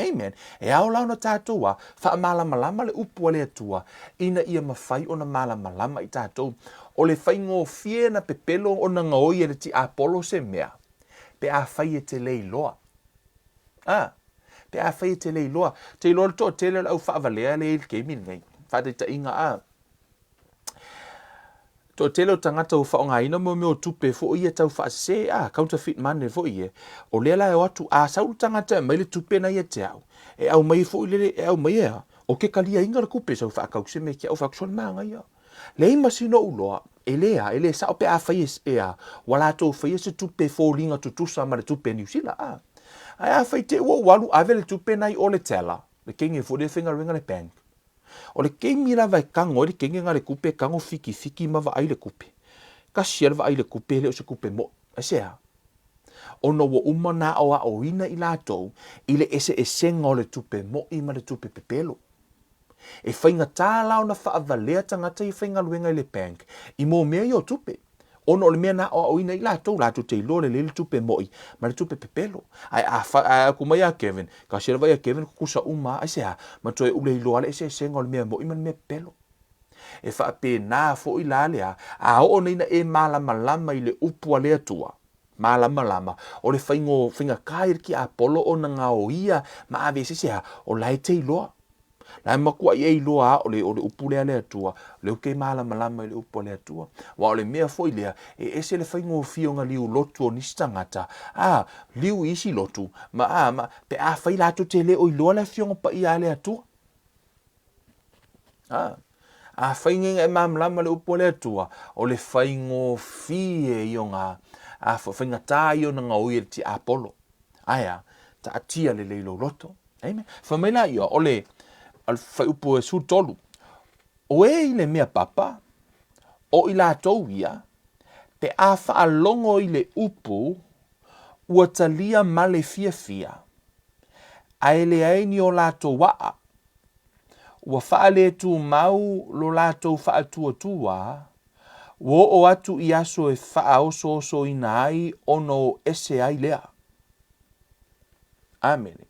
Amen. E ao la ona tatou a, faamalamalama le upu a le Atua, ina ia mafai ona malamalama i tatou. O le faigofie na pepelo ona gaoi e le tiapolo se mea, pe afai e te le iloa. A, pe afai e te le iloa, te iloa le toatele o le au faavalea lea i le taimi lenei. Faataitaiga, a, toatele o tagata ua faaaogaina mo mea o tupe foi ia tau faasese, a, counterfeit money foi ia. O lea la e o atu, a sau le tagata e aumai le tupe na ia te au, e aumai foi lele, e aumai e a, o ke kaliaina le tupe sau faatau se mea ki au fai atu, sole manaia. Leai ma sina ou loa, e le a, e le sao pe afai e, e a, ua latou faia se tupe foliga tutusa ma le tupe a Niu Sila, a. Ae afai te ua ou alu ave le tupe na i o le teller, le kenge foi lea e faigaluega le bank. O le keimi lava e tago ai le kenge na le tupe, e tago fitifiti ma vaai le tupe. Tasi a le vaai i le tupe, e le o se tupe moʻi. Aisea? Ona ua uma ona aoaoina i latou i le eseesega o le tupe moʻi ma le tupe pepelo. E faigata la ona faavalea tagata ia faigaluega i le bank i mō mea ia o tupe, ona o le mea na aoaoina ai latou, latou te iloa lelei le tupe moʻi ma le tupe pepelo. Ae a fa, ae aku mai ia Kevin, tasi lava ia Kevin kukusa uma, aisea? Matua e ule iloa le eseesega o le mea moʻi ma le mea pepelo. E faapena foi la le a, a oo nei ina e malamalama i le upu a le Atua, malamalama, o le faigo, faigata ia le tiapolo ona gaoia ma aveese se a, o la e te iloa. La e matuai e iloa a o le, o le upu lea a le Atua, o lea ou te malamalama i le upu a le Atua. Aua o le mea foi lea, e ese le faigofie ona liu lotu o nisi tagata, a, liu i isi lotu, ma, a, ma, pe afai latou te le o iloa le Afioga Paia a le Atua. A, afai nei na e malamalama le upu a le Atua, o le faigofie ia o na, a, faigata ia ona gaoi e le tiapolo. Ae a, taatia lelei lou loto. Amen. Fai mai la ia, o le, o le fuaiupu e 13, o e i le mea papa, o i latou ia, pe a faalogo i le upu, ua talia ma le fiafia, ae leai ni o latou aʻa, ua faaletumau lo latou faatuatua, ua oo atu i aso e faaosoosoina ai ona o ese ai lea. Amene.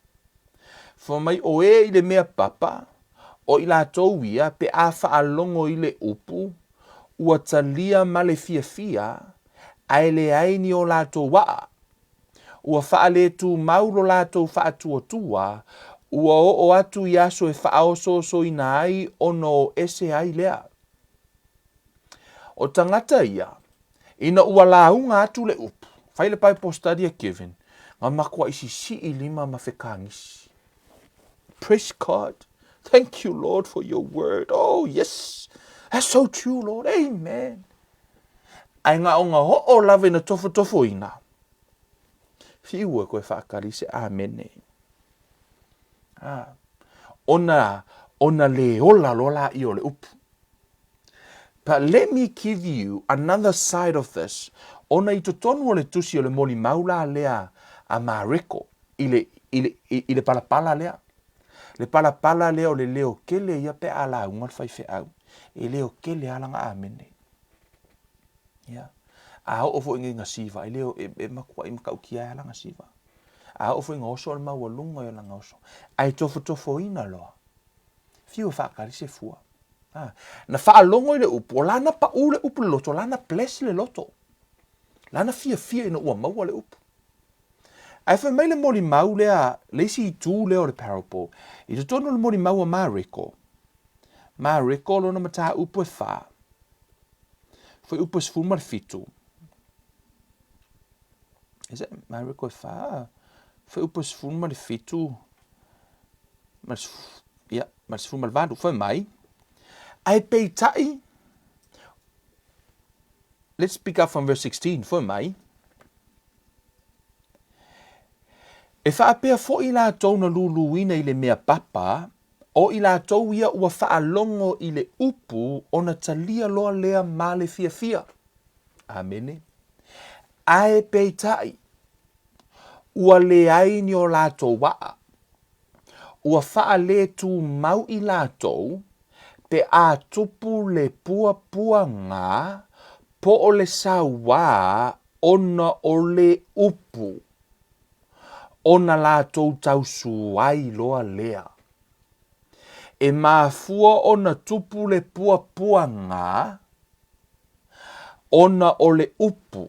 Fai mai o e i le mea papa, o i latou ia pe a faalogo i le upu, ua talia ma le fiafia, ae leai ni o latou a'a. Ua faaletumau lo latou faatuatua, ua oo atu i aso e faaosoosoina ai ona o ese ai lea. O tagata ia, ina ua lauga atu le upu, fai le Bible study a Kevin, na matuai sisii lima ma fekagisi. Praise God. Thank you, Lord, for your word. Oh, yes. That's so true, Lord. Amen. Ae na o na oo lava ina tofotofoina, Fiu e koe whaakari se amene. Ah. Ona, ona le ola loa la i o le upu. But let me give you another side of this, ona i totonu o le tusi o le molimau la lea a Mareko i le, i le, i le palapala lea. Le palapala lea o le leo kele ia pe a lauga le faifeau. E leo kele a lana amene. Ia. A oo foi nei ga siva, e leo, e, e matuai matautia ai a lana siva. A oo foi ga oso o le maualuga ia o lana oso. Ae tofotofoina loa. Fiu e faatali se fua. A, na faalogo i le upu, o lana paʻū le upu i le loto, o lana bless le loto. Lana fiafia ina ua maua le upu. Ae fai mai le molimau lea, le isi itu lea o le parable, i totonu o le molimau a Mareko, Mareko lona mataupu e whā, fuaiupu e 17. Is it Mareko e whā? Fuaiupu e 17, ma le, ia, ma le 18, fai mai, ae peitai, let's pick up from verse 16, fai mai, E faapea foi latou na luluina i le mea papa, o i latou ia ua faalogo i le upu ona talia loa lea ma le fiafia. Amene. Ae peitai, ua leai ni o latou a'a. Ua faaletumau i latou pe a tupu le puapuaga po o le sauā ona o le upu, ona latou tausu ai loa lea. E mafua ona tupu le puapuaga ona o le upu,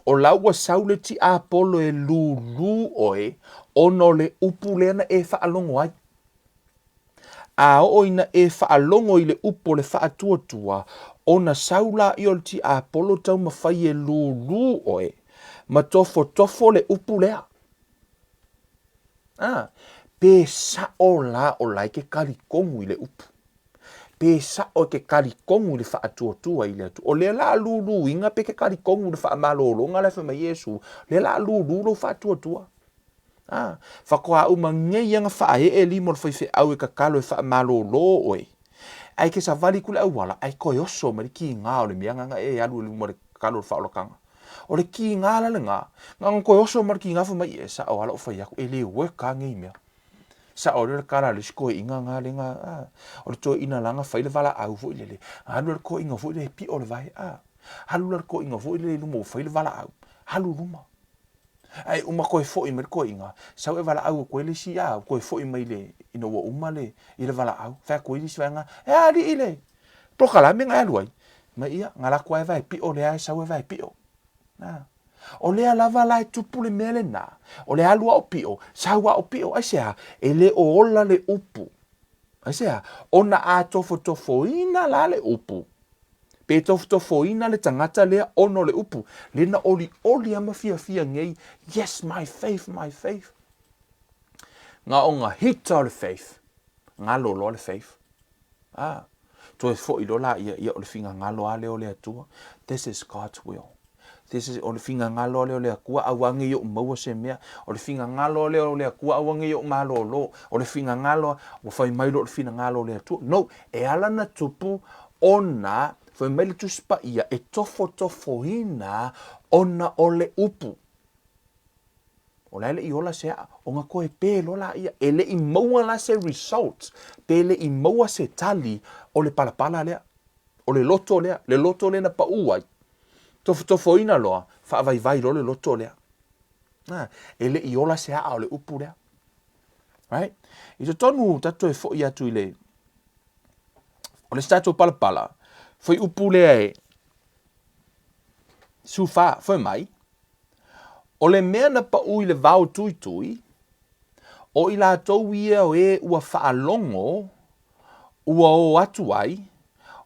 o la ua sau le tiapolo e lūlū ʻoe ona o le upu lea na e faalogo ai. A oo ina e faalogo i le upu o le faatuatua, ona sau laia o le tiapolo taumafai e lūlū ʻoe ma tofotofo le upu lea. A, pe saʻo la o la e ke talitonu i le upu. Pe saʻo e ke talitonu i le faatuatua i le Atua. O lea la a lūlūina pe ke talitonu i le faamalologa la e fai mai Iesu, lea la a lūlū lou faatuatua. A, faatoa uma nei ia na faaee lima o le faifeau e tatalo e faamalolo oe. Ae ke savali ku le auala, ae toe oso mai le kīgā o le mea na e alu i luma o le tatalo o le faaolataga. O le kīgā la lena, na ona toe oso mai le kīgā fai mai, e saʻo a lou fai atu, e le work a nei mea. Saʻo lea o le kala a le isi toeaina na lea na, a, o le toeaina la na fai le valaau foi lele, alu la le toeaina foi lele e piʻo le vae, a, alu la le toeaina foi lele i luma ua fai le valaau, alu i luma. Ae uma toe foi mai le toeaina, sau e valaau atu ai le isi, a, toe foi mai le, ina ua uma le, i le valaau, fai atu ai le isi vaega, e a alii le polokalame na e alu ai? Mai ia, na alu atu lava e vae piʻo lea e sau e vae piʻo. A. O lea lava la e tupu le mea lena, o le alu a o piʻo, sau a o piʻo, aisea? E le o ola le upu. Aisea? Ona a tofotofoina la le upu, pe tofotofoina le tagata lea ona o le upu, lea na olioli a ma fiafia nei, yes, my faith, my faith. Na o na hita o le faith, galo loa le faith. A, toe foi loa laia, ia o le finagalo a lea o le Atua. This is God's will. This is, o le finagalo a lea o le Atua, aua nei oʻu maua se mea. O le finagalo a lea o le Atua, aua nei oʻu malōlō. O le finagalo a, ua fai mai loa o le finagalo o le Atua. No, e ala na tupu ona, fai mai le Tusi Paia, e tofotofoina ona o le upu. O la e le i ola se aʻa, ona toe pē loa laia. E le i maua la se result, pe le i maua se tali o le palapala lea, o le loto lea, le loto lea na paʻū ai. Tofotofoina loa, faavaivai loa le loto lea. A, e le i ola se aʻa o le upu lea. Right? I totonu tatou toe foʻi atu i le o le isi tatou palapala, fuaiupu lea e 14, fai mai, O le mea na paʻu i le vao tuitui, o i latou ia o e ua faalogo ua o atu ai,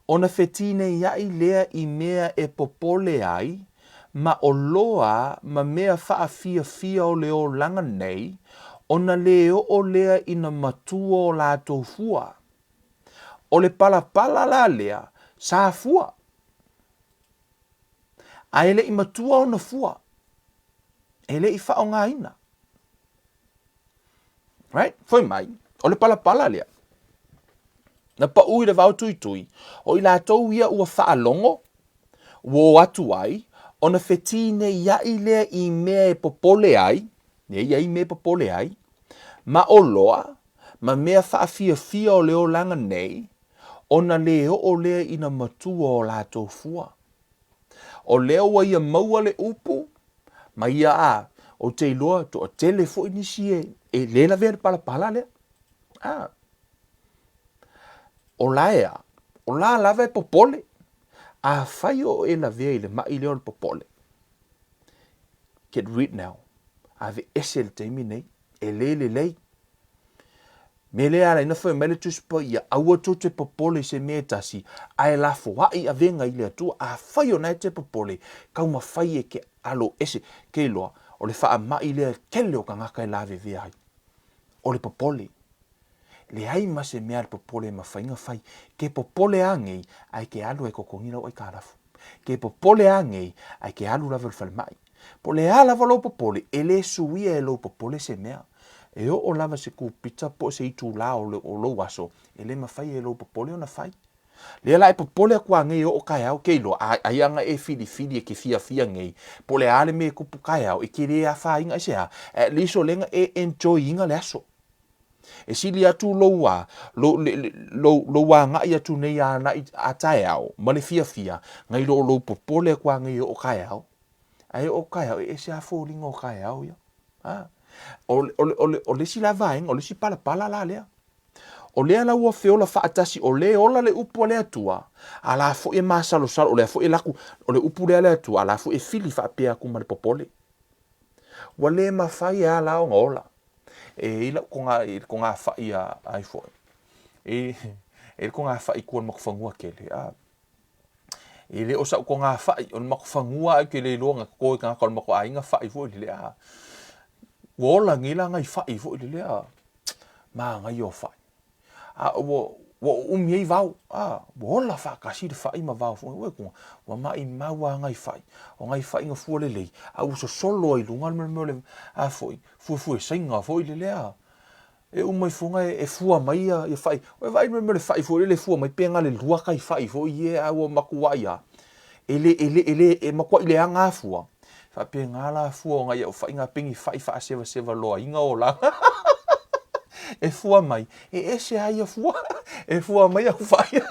ona fetineiaʻi lea i mea e popole ai ma oloa ma mea faafiafia o le olaga nei, ona lē oo lea ina matua o latou fua. O le palapala la lea, sa fua. A e le i matua ona fua, e le i faaaogaina. Right? Fai mai, o le palapala lea, na paʻu i le vao tuitui, o i latou ia ua faalogo, ua o atu ai, ona fetineiaʻi lea i mea e popole ai, e i ai mea e popole ai, ma oloa, ma mea faafiafia o le olaga nei, ona lē oo lea ina matua o latou fua. O lea ua ia maua le upu, ma ia a, ou te iloa toatele foi nisi e, e lē lavea le palapala lea. A. O la e a, o la lava e popole. Afai o e lavea i le maʻi lea o le popole, get rid now. Aveese i le taimi nei, e lē lelei. Mea lea e ala ai ona fai mai le Tusi Paia, Aua tou te popole i se mea e tasi, ae lafoai avega i le Atua. Afai o na e te popole, taumafai e ke alo ese. Ke iloa, o le faamai lea tele o tagata e lavevea ai, o le popole. Leai ma se mea a le popole e mafai ona fai. Ke popole a nei, ae ke alu ai totogi lau aitalafu. Ke popole a nei, ae ke alu lava i le falemai. Po o le a lava lou popole, e le suia e lou popole se mea. E oo lava se kupita po o se itulā o lou aso, e le mafai e lou popole ona fai. Lea la e popole aku a nei e oo kaeao, ke iloa, a, aia ana e filifili e ke fiafia nei, po o le a le mea e tupu kaeao, e ke le afaina i se a, at least o lea na e enjoy ina le aso. E sili atu lou a, lou, lou, lou agai atu nei a, a taeao ma le fiafia, nai lo lou popole aku a nei e oo kaeao. Ae oo kaeao, e ese lava foliga o kaeao ia. A. O, o, o, o le isi la vaega, o le isi palapala la lea. O lea la ua feola faatasi, o lea e ola le upu a le Atua, a la foi e masalosalo, o lea foi e laku, o le upu lea a le Atua, a la foi e fili faapea atu ma le popole. Ua le mafai a la ona ola. E i lau toga, i le togafai a, ai foi. E, e i le togafai i tua o le makufanua tele, a. E le o sa'u togafai, o le makufanua ae ou te le iloa na toto e tagata o le matou aiga fa'i foi lele a. Ua ola nei la nai fa'i foi lele a. Manaia o fa'i. A ua ua uumi ai vao, a, ua ola faatasi le fa'i ma vao foi. Ua ua ua maʻimau lava nai fa'i. O nai fa'i na fua lelei, a ua sosolo ai i luga le mea o le a foi, fuefuesaiga foi lele a. E uma ifoga e fua mai ia fa'i. Ua e vaai i le mea o le fa'i foi lele e fua mai pe na o le lua tai fa'i foi ia a ua matuai lava. E le, e le, e le, e matuai leaga lava fua. E faapena la fua o nai au fa'i na pei ni fa'i faasevaseva loaina olaga. E fua mai, e ese lava ia fua. E fua mai au fa'i.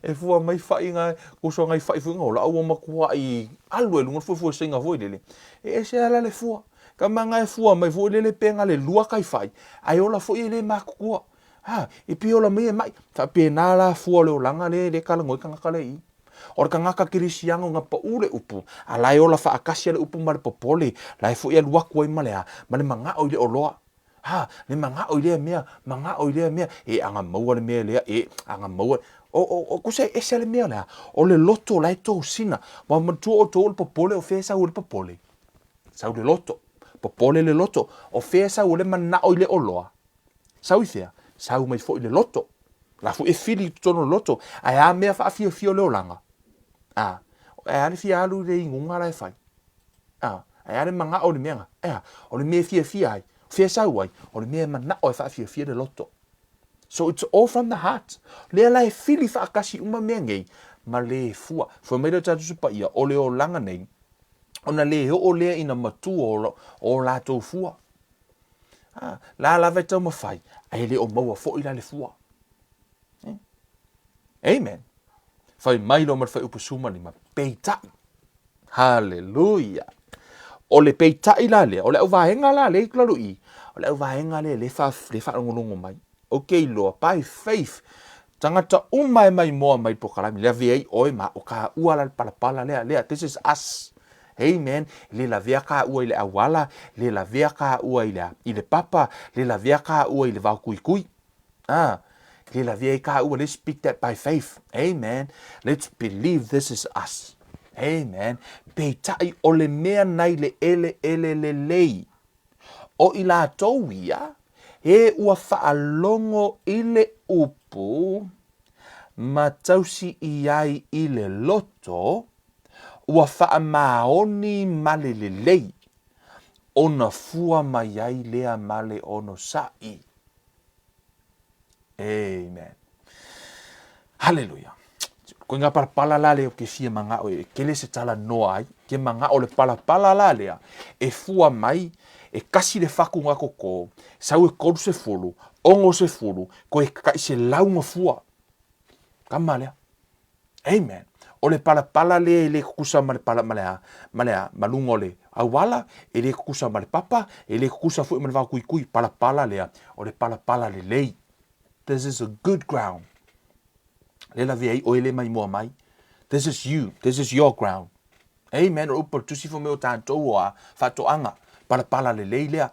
E fua mai fa'i na, tusa o nai fa'i foi na ola, a ua matuai alu lava i luga le fuefuesaiga foi lele. E ese lava la le fua. Tama na e fua mai foi lele pe na le lua tai fa'i, ae ola foi e le matutua. Ha, e pei e ola mai e maʻi. Faapena la fua o le olaga lea e le talanoa ai tagata lea i i. O le tagata kerisiano na paʻu le upu, a la e ola faatasi a le upu ma le popole, la e foi alu atu ai ma le a? Ma le manaʻo i le oloa. Ha, le manaʻo i lea mea, manaʻo i lea mea, e ana maua le mea lea, e ana maua. O, o, o, kusa e ese le mea o le a? O le loto la e tosina. Ua manatua outou o le popole, o fea e sau ai le popole? Sau le loto. Popole le loto. O fea e sau ai le manao i le oloa? Sau i fea? Sau mai foi le loto. La foi e fili i totonu o le loto. Ae a mea faafiafia o le olaga? A, ae a le fia alu i le inuga la e fai? A, ae a le manao i le mea na? E a, o le mea e fiafia ai, o fea e sau ai? O le mea e manao e faafiafia le loto. So it's all from the heart. Lea la e fili faatasi uma mea nei ma le fua. Fai mai le tatou Tusi Paia, o le olaga nei, ona le oo lea ina matua o latou fua. A, la lava e taumafai, ae le o maua foi la le fua. Eh? Amen. Fai mai loa ma le fuaiupu 15, peitai. Haleluia. O le peitai la lea, o le auvaega la lea i lalo i i, O le auvaega lea lea fa, lea faalogologo mai. Ou te iloa, by faith, tagata uma e maimoa mai i le polokalame, lavea ai oe ma o kaua la le palapala lea, lea, this is us. Amen. Le lavea kaua i le auala, le lavea kaua i le, i le papa, le lavea kaua i le vao kuikui. Ah, le lavea i kaua, let's speak that by faith. Amen. Let's believe this is us. Amen. Peitai o le mea nai le ele ele lelei. O i latou ia, e ua faalogo i le upu ma tausi i ai i le loto, ua faamaoni ma le lelei, ona fua mai ai lea ma le onosai. Amen. Hallelujah. Ko ngā palapala la lea ke fia mangao e kele se tala noa ai. Ke mangao le palapala la lea e fua mai e kasi le faku ngā koko, sau e 30, 60, ko e kakai se launga fua. Kama lea. Amen. O le palapala lea e le kukusa ma le pala ma le a, ma le a, ma luga o le auala, e le kukusa ma le papa, e le kukusa foi ma le vao kuikui, palapala lea, o le palapala lelei. This is a good ground. Le lavea ai oe le maimoa mai. This is you. This is your ground. Amen. O upu o le tusi fo me o tātou o a whatoanga. Palapala lelei lea.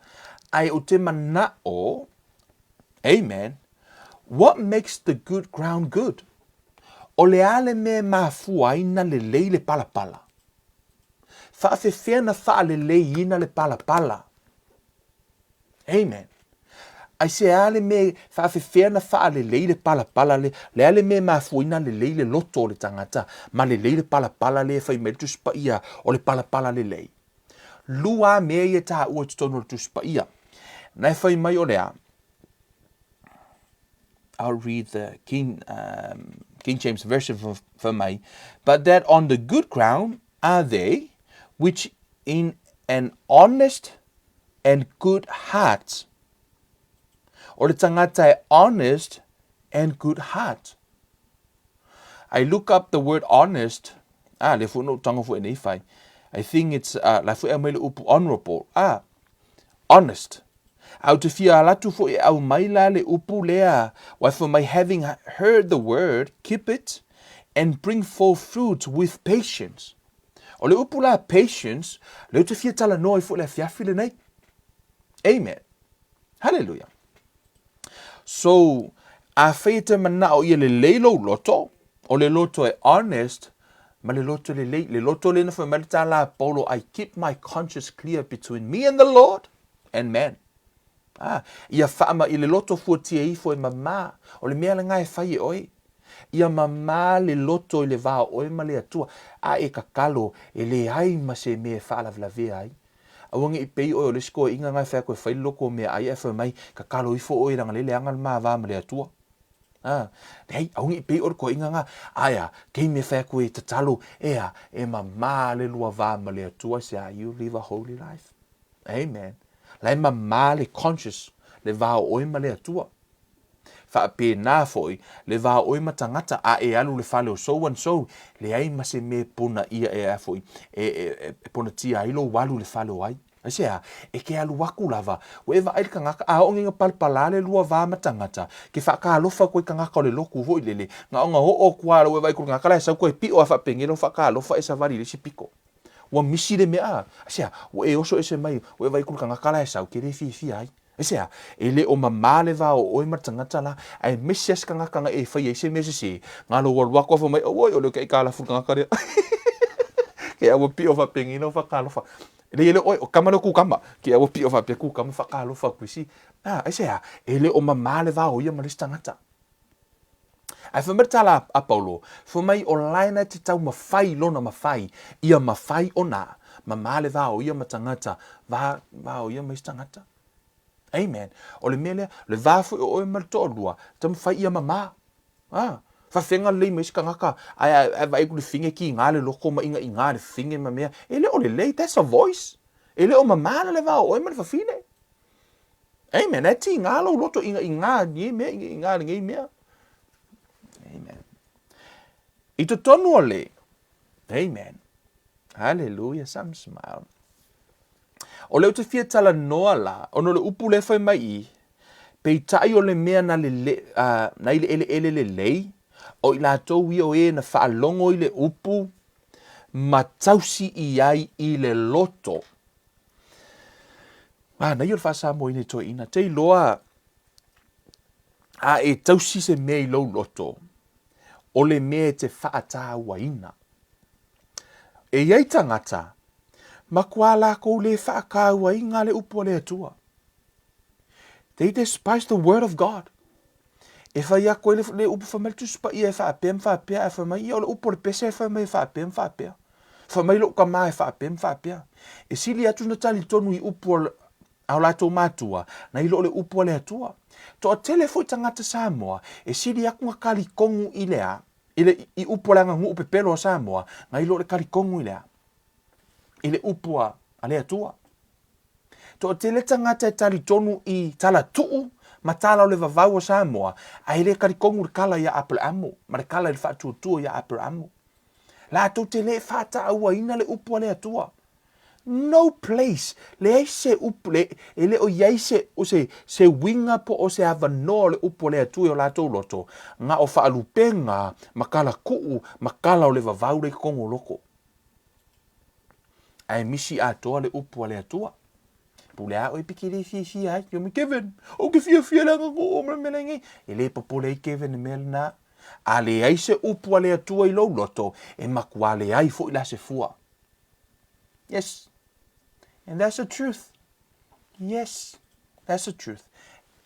Ai o te mana'o, amen, what makes the good ground good? O le a le mea e mafua ai na lelei le palapala? Faafefea na faaleleiina le palapala? Amen. Aisea le mea faafefea na faalelei le palapala le, le a le mea e mafua ai na lelei le loto o le tagata ma lelei le palapala lea e fai mai le Tusi Paia o le palapala lelei? Lua mea ia e taua i totonu o le Tusi Paia. Na e fai mai o le a? I'll read the King, King James Version for, for mai. But that on the good ground are they which in an honest and good heart. O le tangata e honest and good heart. I look up the word honest, ah, le fo no tango fo e nei fai. I think it's, la fo e mai le upu honorable, ah, honest. A ou te fia ala atu foi e aumai la le upu lea, wai for my having heard the word, keep it, and bring forth fruit with patience. O le upu la patience, lea ou te fia talanoa ai foi le afiafi lenei. Amen. Hallelujah. So, afai e te manao ia lelei lou loto, o le loto e honest, ma le loto lelei, le loto lena fai mai le tala a Paulo, I keep my conscience clear between me and the Lord and man. Ah, ia whaama i le loto fuatia ifo e mamā, o le mea lena e fai e oe. Ia mamā le loto i le va o oe ma le Atua, a e kakalo e leai ma se mea e faalavelavea ai. Aua ne i pei oe o le isi toeaiina na e fai atu e fai le loto o meaai ae fai mai, Tatalo ifo oe leaga lea e leaga le ma va ma le Atua. A, leai, aua ne i pei oe le toeaiina na, ae a, taimi e fai atu e tatalo, ea, e mamā le lua va ma le Atua, aisea, you live a holy life. Amen. La e mamā le conscious, le va o oe ma le Atua. Faapena foi le va o oe ma tagata, a e alu i le fale o so and so, leai ma se mea e ponaia e a foi, e, e, e ponatia ai lou alu i le fale o ai. Aisea? E ke alu aku lava, ua e vaai i le tagata, a oo nei ina palapala le lua va ma tagata, ke faakalofa atu ai tagata o le lotu foi lele, na ona oo atu lava ua e vaai atu i le tagata la e sau toe pio lava faapenei lau faakalofa e savali i le isi pito. Ua misi le mea, a? Aisea? Ua e oso ese mai, ua e vaai atu i le tagata la e sau, ke le fiafia ai. Aisea? E le o mamā le va o oe ma le tagata la, aemaise lava se tagata na e faia ai se mea sesē, na lou alu atu a fai mai, Auoi, o lea aitalafu le tagata lea. Ke aua pio faapenei lau faakalofa. E leai e le o oe, o tama lea o kukama. Ke aua pio faapea kukama faakalofa atu i si. A, aisea? E le o mamā le va o ia ma le isi tagata. Ae fai mai le tala a Paulo, fai mai o lae na te taumafai lona mafai, ia mafai ona mamā le va o ia ma tagata, va, va o ia ma isi tagata. Amen. O le mea lea, le va foi o oe ma le toalua, taumafai ia mamā. Ah, faafefea lelei ma isi tagata, ae, ae, ae vaai atu le fine kiga le loko ma iga'iga le fine ma mea, e le o lelei, that's a voice. E le o mamā la le va o oe ma le fafine. Amen. E tīngā lou loto iga'iga nei mea, iga'iga lenei mea. Amen. I totonu o le, Amen. Hallelujah, some smile. O lea ou te fia talanoa la, ona o le upu lea e fai mai i i, peitai o le mea na lele, na i le eleele lelei, o i latou ia o e na faalogo i le upu ma tausi i ai i le loto. Manaia o le faa-Samoa ina i toeaina. Te iloa a e tausi se mea i lou loto, o le mea e te faatauaina. E i ai tagata, makuā lākou lē faakāuaina le upu a le Atua. They despise the word of God. E fai aku ai le, le upu fai mai le Tusi Paia e faapea ma faapea, ae fai mai, ia o le upu o le pese e fai mai e faapea ma faapea. Fai mai lou tamā e faapea ma faapea. E sili atu na talitonu i upu a o latou matua, nai lo le upu a le Atua. Toatele foi tagata Samoa e sili atu na talitonu i le a, i le i upu a le aganuu pepelo a Samoa, nai lo le talitonu i le a, i le upu a, a le Atua. Toatele tagata e talitonu i tala tuu ma tala o le vavau o Samoa, ae le talitonu i le kala ia Aperamo ma le kala i le faatuatua ia Aperamo. Latou te le faataauaina le upu a le Atua. No place, leai se upu, le, e le o i ai se, o se, se uiga po o se avanoa o le upu a le Atua i o latou loto, na o faalupega ma kalakuu ma kala o le vavau lea i totonu o loko. Ae misi atoa le upu a le Atua. Pule a oe pe ke le fiafia ai. Fai mai, Kevin, ou te fiafia le aganuu ma le mea la nei. E le popole ai Kevin i mea lena. A leai se upu a le Atua i lou loto, e matua leai foi la se fua. Yes. And that's the truth. Yes. That's the truth.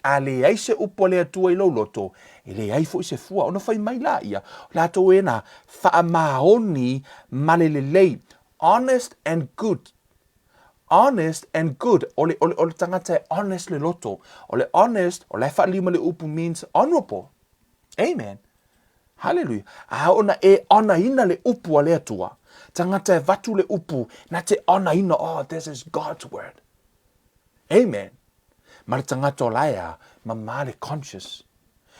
A leai se upu a le Atua i lou loto, e leai foi se fua. Ona fai mai laia, latou e na faamaoni ma le lelei. Honest and good. Honest and good. O le, o le, o le tagata e honest le loto. O le honest, o la e faaliu ma le upu means honorable. Amen. Haleluia. A ona e onaina le upu a le Atua. Tagata e vatu le upu, na te onaina, oh, this is God's word. Amen. Ma le tagata o la e a, mamā le conscious.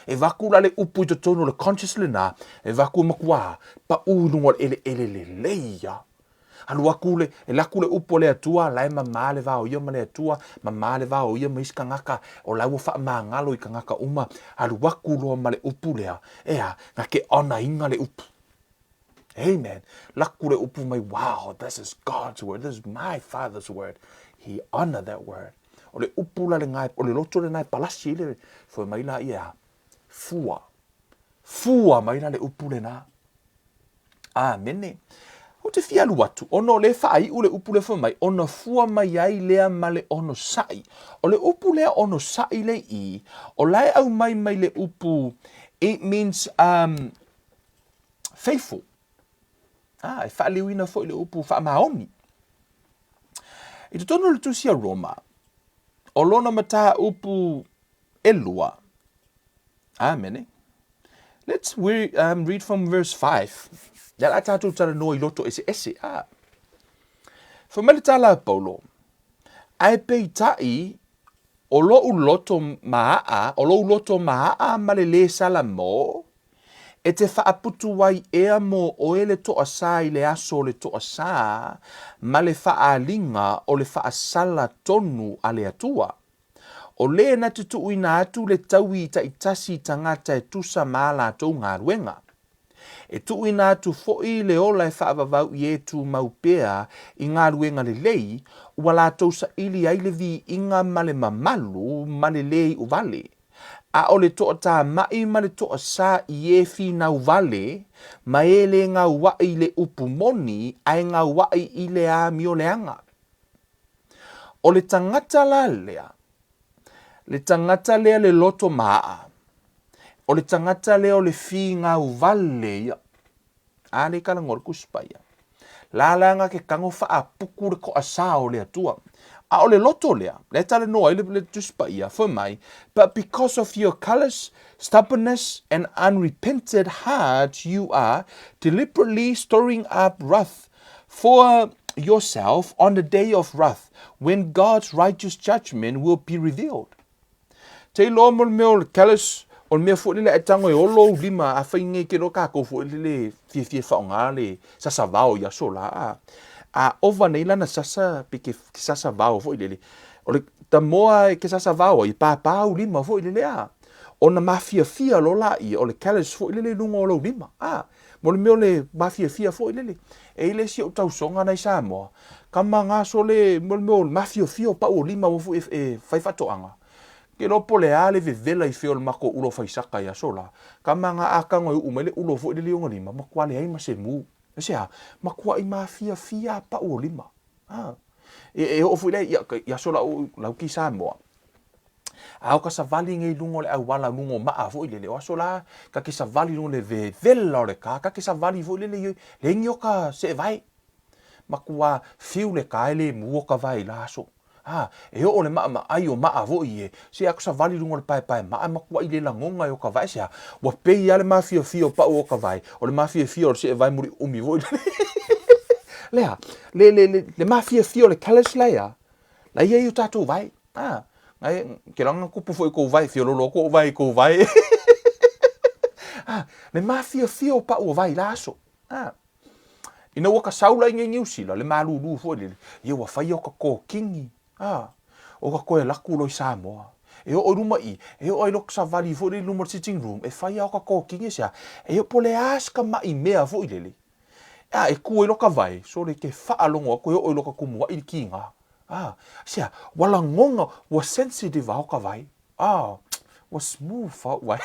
E vaku la le upu i totonu o le conscious lena, e vaku e makuā, paʻū i luga o le eleele lelei ia. Alu aku le, e laku le upu a le Atua, la e mamā le va o ia ma le Atua, mamā le va o ia ma isi kangaka, o la ua faamagalo i kangaka uma, alu aku loa ma le upu lea, e a, na ke onaina le upu. Amen. Laku le upu mai, wow, this is God's word, this is my Father's word. He honor that word. O le upu la le o le loto lena e palasi i le, fai mai la ia, fua. Fua mai la le upu lena. Amene. Ou te fia alu atu, ona o lea e faaiu le upu lea fai mai, ona fua mai ai lea ma le onosai. O le upu lea onosai le i, o la e aumai mai le upu, it means um, faithful. Ah, e faaliliuina foi le upu faamaoni. I totonu o le tusi a Roma, o lona mataupu elua. Amene. Let's we, um, read from verse 5. Lea la tātou talanoa i loto eseese. Ah. Fai mai le tala a Paulo, ae peitai o lo'u loto maaa, o lou loto maaa ma le lē salamō, e te faaputu ai ea mō oe le toasā i le aso o le toasā ma le faaaliga o le faasala tonu a le Atua. O lē na te tuuina atu le taui taitasi i tagata e tusa ma ā latou galuega. E tuuina atu foi le ola e faavavau i e tumau pea i galuega lelei, ua latou saili ai le viiga ma le mamalu ma le lē iu vale. A o le toatamaʻi ma le toasā i e finau vale, ma e lē gauaʻi i le upu moni, ae gauaʻi i le amioleaga. O le tagata la lea, le tagata lea le loto maaa, o le tagata lea o le figau vale ia. A le kalagoa le Tusi Paia. La la nga ke kago faapuku le toasā o le Atua. A o le loto lea, lea e talanoa ai le, le Tusi Paia, fai mai, But because of your callous stubbornness and unrepented heart you are deliberately storing up wrath for yourself on the day of wrath when God's righteous judgment will be revealed. Te iloa mo le mea o le callous, o le mea foi lele a e tago e olo ou lima, a fai nei ke loa kākou foi lele fiafia e faaaoga le sasavao i aso la, a. A ova nei lana sasa pe ke sasa vao foi lele. O le tamoa e ke sasa vao ai, e pāpā ou lima foi lele a. Ona mafiafia loa laia, o le callus foi lele i luga o lou lima. A, mo le mea o le mafiafia foi lele. E i ai le isi ou tausoga na i Samoa, kama gaso le, mo le mea o le mafiafia o pau o lima aua foi e fai faatoaga. Ke iloa po o le a le vevela i fea o le matou ulo faisaka i aso la, kama ga a tago e uu mai le ulo foi lele i ona lima, matua leai ma se mu. Aisea? Matuai mafiafia a pau o lima. A. E, e oo foi lea i, i aso la ou lauki i Samoa, a o ka savali nei i luga o le auala luga o maa foi lele, o aso la ta te savali i luga o le vevela o le ka, ta te savali foi lele i le egi o ka seevae. Matua fiu le ka e le mu o ka vae i la aso. A, e oo le maʻamaʻai o maʻa foi e, se a ku savali i luga o le paepae maʻa e matuaʻi le lagona e o ka vae se a, ua pei a le mafiafia o paʻu o ka vae, o le mafiafia o le seʻevae muliʻumi foi lele. Lea, le, le, le, le mafiafia o le callus la ia, la ia i o tatou vae. A, ngai, ke langa kupu foi kou vae, fiololo aku ou vae i kou vae. A, le mafiafia o paʻu o vae i la aso. A, Ina ua ka sau la i nei Niu Sila, le malūlū foi lele, ia ua fai o ka kōkini, a, o ka koe laku loa i Samoa. E oo i luma i, e oo ai loa ka savali foi lele i luma o le sitting room, e fai a o ka kōkini e sea, e po le a se ka maʻi mea foi lele. A, e kū ai loa ka wae, sole ke faalogo aku e oo i loa ka kumu aʻi le kīgā. A, sea, ua lagona, ua sensitive a o ka wae. Ah, ua smooth a ou wae.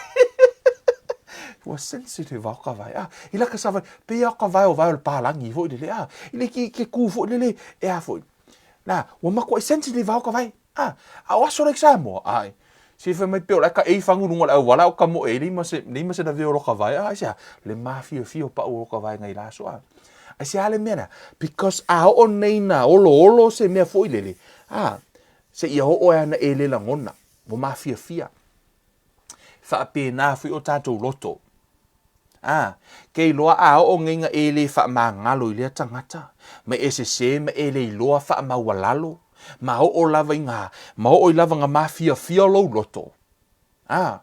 Ua sensitive a o ka wae. Ah, i la ka savali, pei a o ka wae o wae o le pālagi foi lele. Ah, i le ki ke kū foi lele, e a foi. La, ua makuaʻi sensitive a o ka wae. Ah, a o aso la i Samoa, ai. Se fai mai pe o la ka ei fangu lunga o le auala o ka moe e lima se, lima se lavea o lo ka wae. Ah, aisea, le mafiafia o paʻu o ka wae ngai la aso. Ah, aisea le mea lea? Because a oo nei na oloholo se mea foi lele. Ah, Seia oo e ana e le lagona, ua mafiafia. Faapena foi o tatou loto. A, ke iloa a oo nei na e le faamagalo i lea tagata, ma e sese ma e le iloa faamaualalo, ma oo lava i nga, ma oo i lava na mafiafia lou loto. Ā,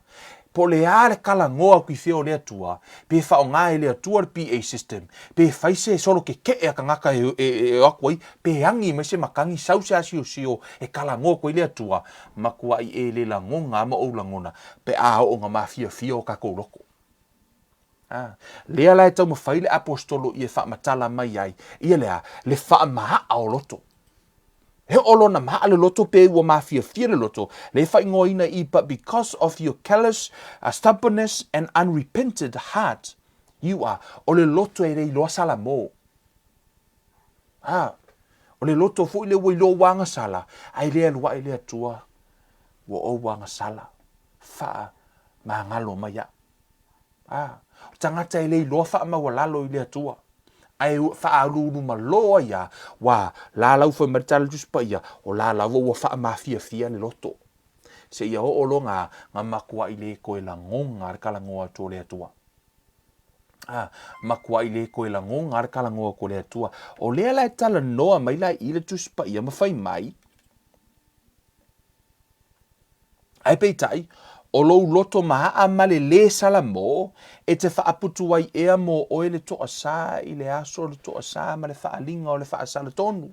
po o le a le talanoa aku i fea o le Atua, pe faaaoga e le Atua le PA system, pe fai se solo kekeʻe a kanaka e, e, e o aku ai, pe agi mai se makani, sau se asiosio e talanoa aku ai le Atua, makuaʻi e le lagona ma ou lagona, pe a oo na mafiafia o kakou loko. Ā, lea la e taumafai le Aposetolo ia e faamatala mai ai, ia le a, le faamahaʻa o loto. He oo lona mahaʻa le loto pe ua mafiafia le loto, le faaigoaina i but because of your callous stubbornness and unrepented heart, you are, o le loto e le iloa Salamo. Ā, o le loto foi lea ua iloa ua agasala, a e le alu aʻe le Atua, ua ou agasala, faamagalo mai aʻu. Ā, o tagata e le iloa faamaualalo i le Atua, ae faauluulu malō ai a, ua lalau foi mai le tala Tusi Paia, o la lava ua faamafiafia le loto. Seia oo loa nga, nga makuaʻi le toe lagona le talanoa atu o le Atua. Ā, makuaʻi le toe lagona le talanoa atu o le Atua. O lea la e talanoa mai la i le Tusi Paia ma fai mai, Ae peitai, o lou loto maaa ma le lē Salamo, e te faaputu ai ea mō oe le toasā i le aso o le toasā ma le faaaliga o le faasala tonu.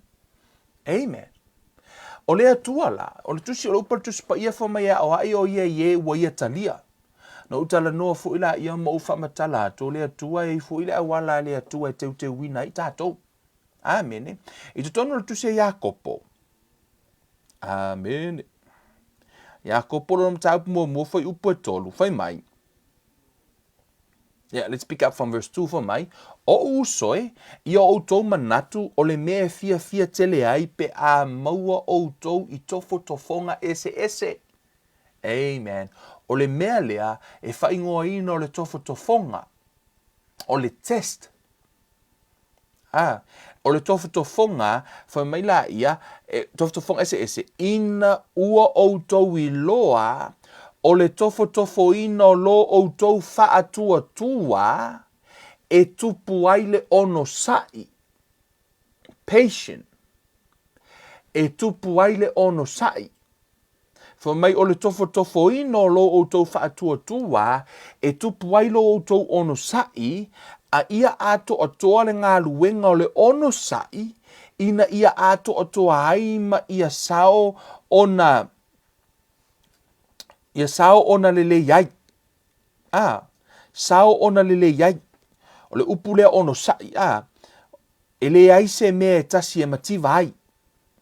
Amen. O le Atua la, o le tusi o le upu a le Tusi Paia fai mai e aoaʻi o ia i e ua ia talia. Na ou talanoa foi la ia ma ou faamatala atu, o le Atua e ai foi le auala a le Atua e teuteuina ai tatou. Amene. I totonu o le tusi a Iakopo, Amene. Iakopo lona mataupu muamua fuaiupu e tolu, fai mai. Yeah, let's pick up from verse 2 fai mai. Oʻu uso e, ia outou manatu o le mea e fiafia tele ai pe a maua outou i tofotofoga eseese. Amen. O le mea lea e faaigoaina o le tofotofoga, o le test. Ā, o le tofotofoga, fai mai la ia, e, tofotofoga eseese, ina ua outou iloa, o le tofotofoina o lo outou faatuatua, e tupu ai le onosai, patient, e tupu ai le onosai. Fai mai o le tofotofoina o lo outou faatuatua e tupu ai lo outou onosai, A ia atoatoa le galuega o le onosai, ina ia atoatoa ai ma ia sao ona ia sao ona lelei ai. A, sao ona lelei ai. O le upu lea onosai, a, e leai se mea e tasi e mativa ai.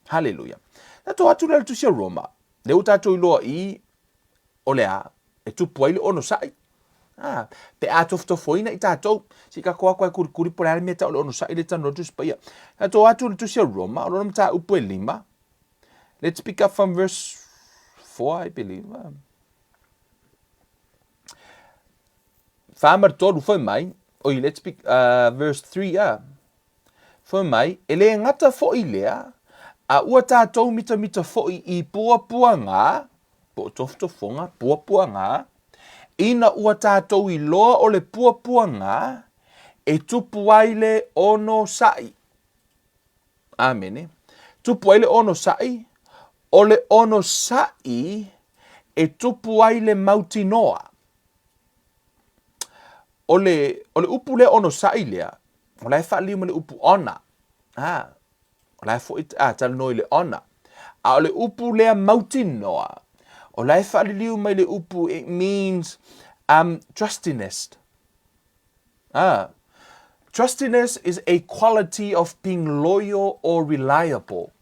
Haleluia. Tatou atu lea i le Tusi a Roma, lea ua tatou iloa i o le a? E tupu ai le onosai. A, pe a tofotofoina i tatou, se i tatou atu ai kulikuli po o le a le mea e tau o le onosai lea e talanoa Tusi Paia. Tatou atu i le Tusi a Roma, o lona mataupu e lima. Let's pick up from verse 4, I believe. Wha ma tolu fai mai, oi, let's pick verse 3, ah. Fai mai, e le gata foi lea, a ua tātou mitamita foi i puapuagā, po o tofotofoga, puapuagā, ina ua tātou iloa o le puapuagā, e tupu ai le onosai. Āmene. Tupu ai le onosai, o le onosai e tupu ai le mautinoa. O le, o le upu lea onosai lea, o la e faaliliu ma le upu honor. Ha, o la e foi, a, talanoa i le honor. A o le upu lea mautinoa, o la e faaliliu mai le upu it means trustiness. Ah, trustiness is a quality of being loyal or reliable.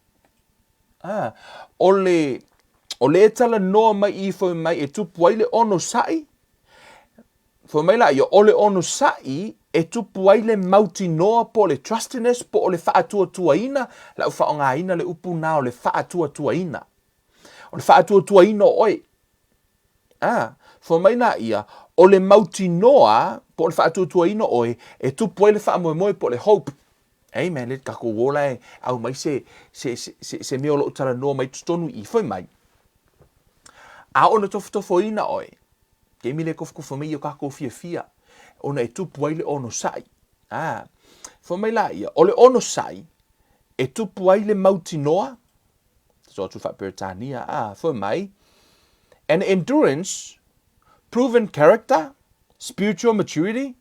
Ah, o le, o le e talanoa mai i fai mai e tupu ai le onosai, Fai mai la ia, o le onosai e tupu ai le mautinoa po o le trustiness po o le faatuatuaina, lau faaaogaina le upu na o le faatuatuaina. O le faatuatuaina o oe. A, fai mai la ia, o le mautinoa po o le faatuatuaina o oe e tupu ai le faamoemoe po o le hope. Amen. Le takou ola e aumai se, se, se, se, se mea o lo o talanoa mai totonu i fai mai. A ona tofotofoina oe, Taimi le kofokofo mai i o kakou fiafia, ona e tupu ai le onosai. A, fai mai la ia, o le onosai e tupu ai le mautinoa, so atu faa-Peretania, a, fai mai, and endurance, proven character, spiritual maturity,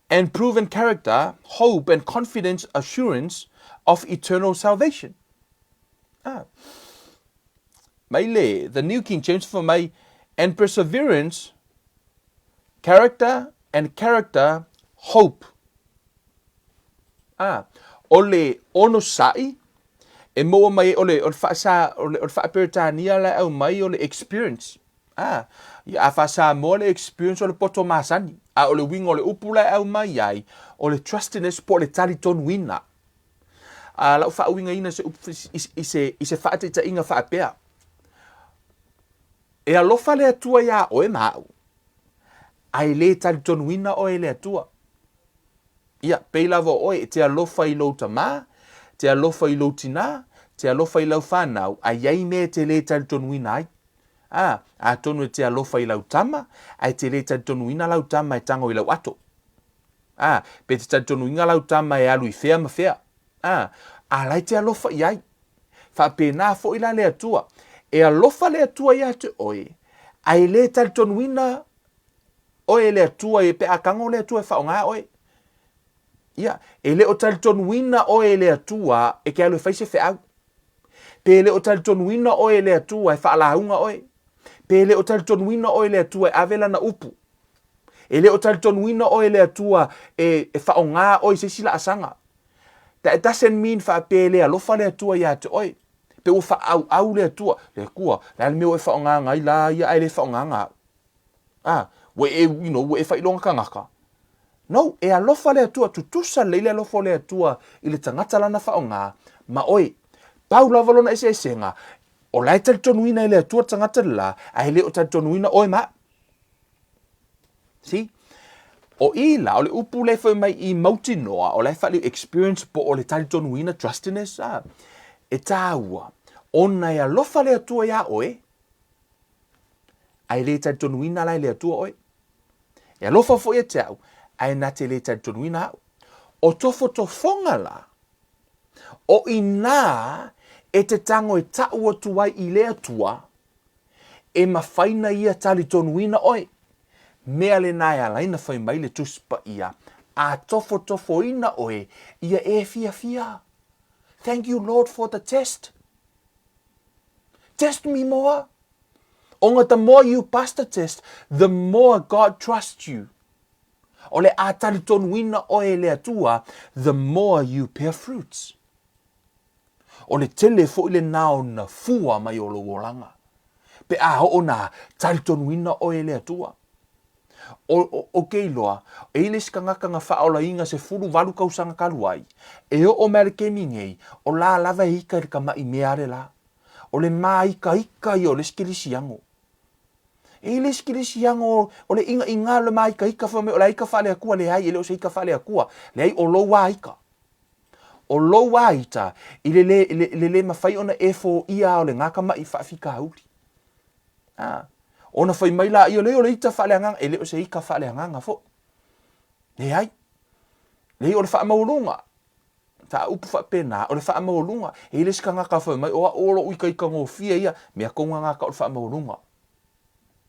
and proven character, hope and confidence assurance of eternal salvation. A, Mai le, The New King James fai mai, and perseverance, character, and character, hope. A, o le onosai, e maua mai o le, o le faasa, o le, o le faaperetania la e aumai o le experience. A, ia a faasamoa le experience o le poto masani. A o le uiga o le upu la e aumai ai, o le trustiness po o le talitonuina. A lau faauigaina se upu i se, i se faataitaiga faapea, E alofa le Atua iā oe ma aʻu, a e lē talitonuina oe e le Atua. Ia, pei lava o oe e te alofa i lou tamā, te alofa i lou tinā, te alofa i lau whanau, a iai mea e te lē talitonuina ai. A, atonu e te alofa i lau tama, a e te lē talitonuina lau tama e tango i lau ato. Ā, pe te talitonuina lau tama e alu i whea ma whea. Ā, a la e te alofa i ai. Faapena foi la le Atua. E alofa le Atua ia te oe, a e le talitonuina oe e le Atua e pe a tago le Atua e faaaoga oe. Ia, e le o talitonuina oe e le Atua e te alu e fai se feau. Pe le o talitonuina oe e le Atua e faalauga oe. Pe le o talitonuina oe e le Atua e ave lana upu. E le o talitonuina oe e le Atua e, e faaaoga oe i se isi laasaga. That doesn't mean faapea e le alofa le Atua ia te oe. Pe ua faaauau le Atua. Le Atua, le a le mea ua e faaaogaina ai la ia ae le faaaogaina au. Ah, ua e, you know, ua e faailoga tagata. No, e alofa le Atua, tutusa lelei le alofa o le Atua i le tagata lana faaaoga ma oe. Pau lava lona eseesega, o la e talitonuina e le Atua le tagata le la, ae le o talitonuina oe ma au. See? O i la, o le upu lea fai mai i mautinoa, o la e faaliu experience po o le talitonuina, trustiness, a, e tāua, ona e alofa le Atua iā oe, a e le talitonuina la e le Atua oe. E alofa foi ia te au, ae na te le talitonuina au. O tofotofoga la, o inā e te tago e taʻu atu ai i le Atua, E mawhai na ia talitonuina oe. Mea lena e ala ai na fai mai le Tusi Paia. A tofotofoina oe, ia e fiafia. Thank you Lord for the test. Test me more. Onga the more you pass the test, the more God trusts you. O le a talitonuina oe e le Atua, the more you bear fruits. O le tele foi lena o na fua mai o lou olaga. Pe a oo na talitonuina oe e le Atua. O, o, o ke iloa, e i le isi kangaka na faaolaina 18 kausaga talu ai, e oo mai le kemi nei, o la lava e ika i le kamaʻi mea ale la. O le māikaika ia o le isi kerisiano. E i le isi kerisiano o le ʻigaʻiga o le māikaika fai mai o le a ika faale-Atua, leai, e le o se ika faale-Atua, leai o lou a ika. O lou a ita i le le, le, le le mafai ona e foia o lena kamaʻi faafitauli. A, ona fai mai laia, leai o le ita faaleagaga, e le o se ika faaleagaga foi. Leai. Leai o le faamaualuga. Faaupu faapena, o le faamaualuga. E i ai le isi tagata fai mai, o au o lou ikaikagofie ia, mea tonu lava na o le faamaualuga.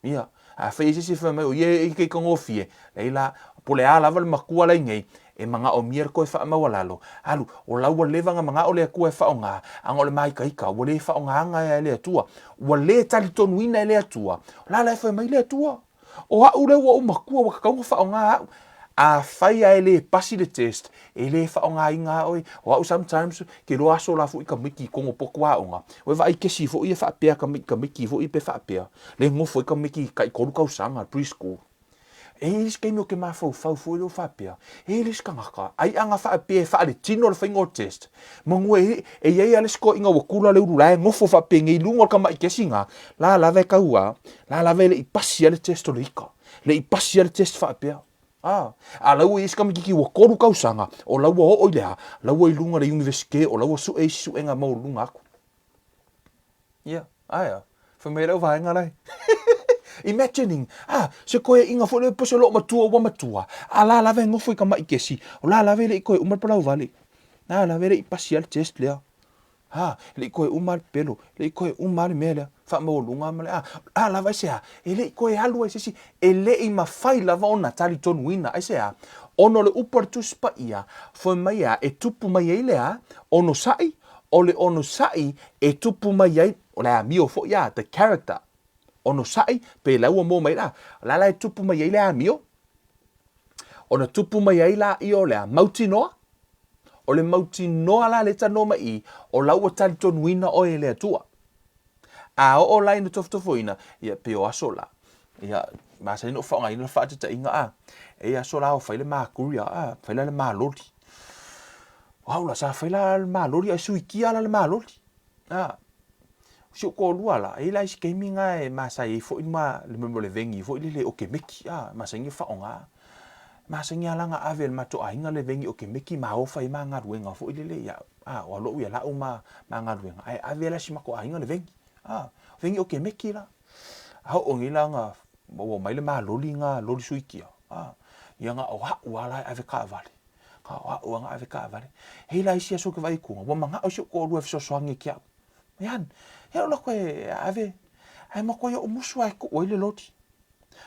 Ia, afai e i ai se isi e fai mai o ia e ikaikagofie, leai la, po o le a lava le matua la i nei, e manaomia le toe faamaualalo. Alu, o la ua leva ona manao le Atua e faaaoga, a na o le māikaika, ua le faaaogaina e le Atua, ua le talitonuina e le Atua, o la la e fai mai le Atua, O au lea ua ou matua ua tatau ona faaaoga au. Afai lava e le pasi le test, e le faaaogaina lava oe. O au sometimes, ke iloa aso la foi tamaiti i totonu o potu aoga, ua vaai kesi foi ia faapea tamaiti foi ia pe faapea, le nofo ai tamaiti tai tolu tausaga preschool. E i ai isi taimi ou te mafaufau foi lea faapea, e i ai le isi tagata, ai ana faapea e faaletino le faiga o test, manu e e i ai lava le isi toeaina ua tula le ulu la e nofo faapenei i luga o le tamai kesi lena, la lava e tau a, la lava e le i pasi lava le test o le ika, le i pasi lava le test faapea. A, a la ua i ai isi tamaititi ua tolu tausaga, o la ua oo i le a, la ua i luga o le Iunivesite, o la ua sue isi suega maualuluga atu. Ia, ae a? Fai mai lau vaega la e. Imagining, ah, se koeaiga foi lea po se loo matua ua matua, a la lava e nofo i tamaʻi kesi, o la lava e le i toe uma le palauvale. La lava e le i pasi lava le test lea. Ha, e le i toe uma le pepelo, e le i toe uma le mea lea, faamaualuga ma le, ah, a lava aisea, e le i toe alu ai se isi, e le i mafai lava ona talitonuina, aisea, ona o le upu a le Tusi Paia, fai mai a, e tupu mai ai le a, onosai, O le onosai e tupu mai ai, o le amio foi a, the character, onosai, pe la ua mua mai la, o la la e tupu mai ai le amio, ona tupu mai ai la ia o le a mautinoa, o le mautinoa la le tanoa mai i, o la ua talitonuina oe e le Atua. A oo la ina tofotofoina, ia pei o aso la, ia, masani ona ou faaaogaina le faataitaiga a, e i ai aso la ua fai le makuri a, fai la le maloli. O au la, sa fai la le maloli ae suikia la le maloli. A, o si ou toalua la, e i ai la isi taimi na e masai ai foi ma le mea o le vengi foi lele okemeki, a, masani e faaaoga. Masani lava la ona ave e le matou aiga le vengi okemeki ma ofa ai ma galuega foi lele ia, a, o aloaʻu ia laʻu ma ma galuega, ae ave la si matou aiga le vengi, a, vengi okemeki la. A oo nei la na ua omai le maloli na loli suikia, a, ia na o aʻu lava la e ave taavale. Ka o aʻu a na ave taavale. He la isi aso ke vaai atu, ua manaʻo si ou toalua e fesoasoani ia te aʻu. Ian, e ola koe e ave, ae matua i oʻu musu a e kuʻu ai le loli.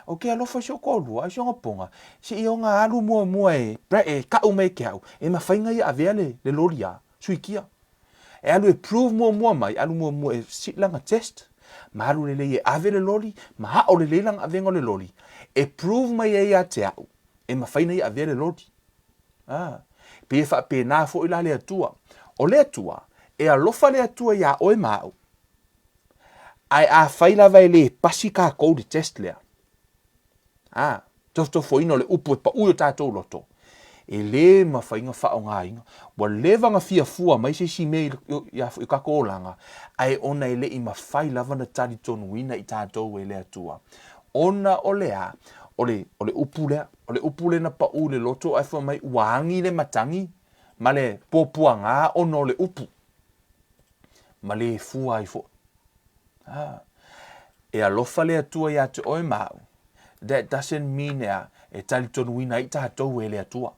O ke alofa i si ou toalua, ai si ona poga, se i ona alu muamua e, e kaʻu mai ke aʻu, e mafai na ia avea le, le loli a, suikia. E alu e prove muamua mai, alu muamua e sit lana test, ma alu lelei e ave le loli, ma aʻo lelei lana avega o le loli, e prove mai ai ia te aʻu, e mafai na ia avea le loli. A, pei e faapena foi la le Atua. O le Atua, e alofa le Atua iā oe ma aʻu. Ae afai lava e le pasi kākou le test lea, a, tofotofoina o le upu e paʻu i o tātou loto, e le mafai ona faaaogaina. Ua leva ona fia fua mai se isi mea i, i, i kākou olaga, ae ona e le i mafai lava ona talitonuina i tātou e le Atua. Ona o le a? O le, o le upu lea, o le upu lea na paʻu i le loto ae fai mai ua agi le matagi ma le puapuaga ona o le upu ma le fua ai foi. Ah. E alofa le Atua iā te oe ma aʻu. That doesn't mean ea e talitonuina ai tātou e le Atua.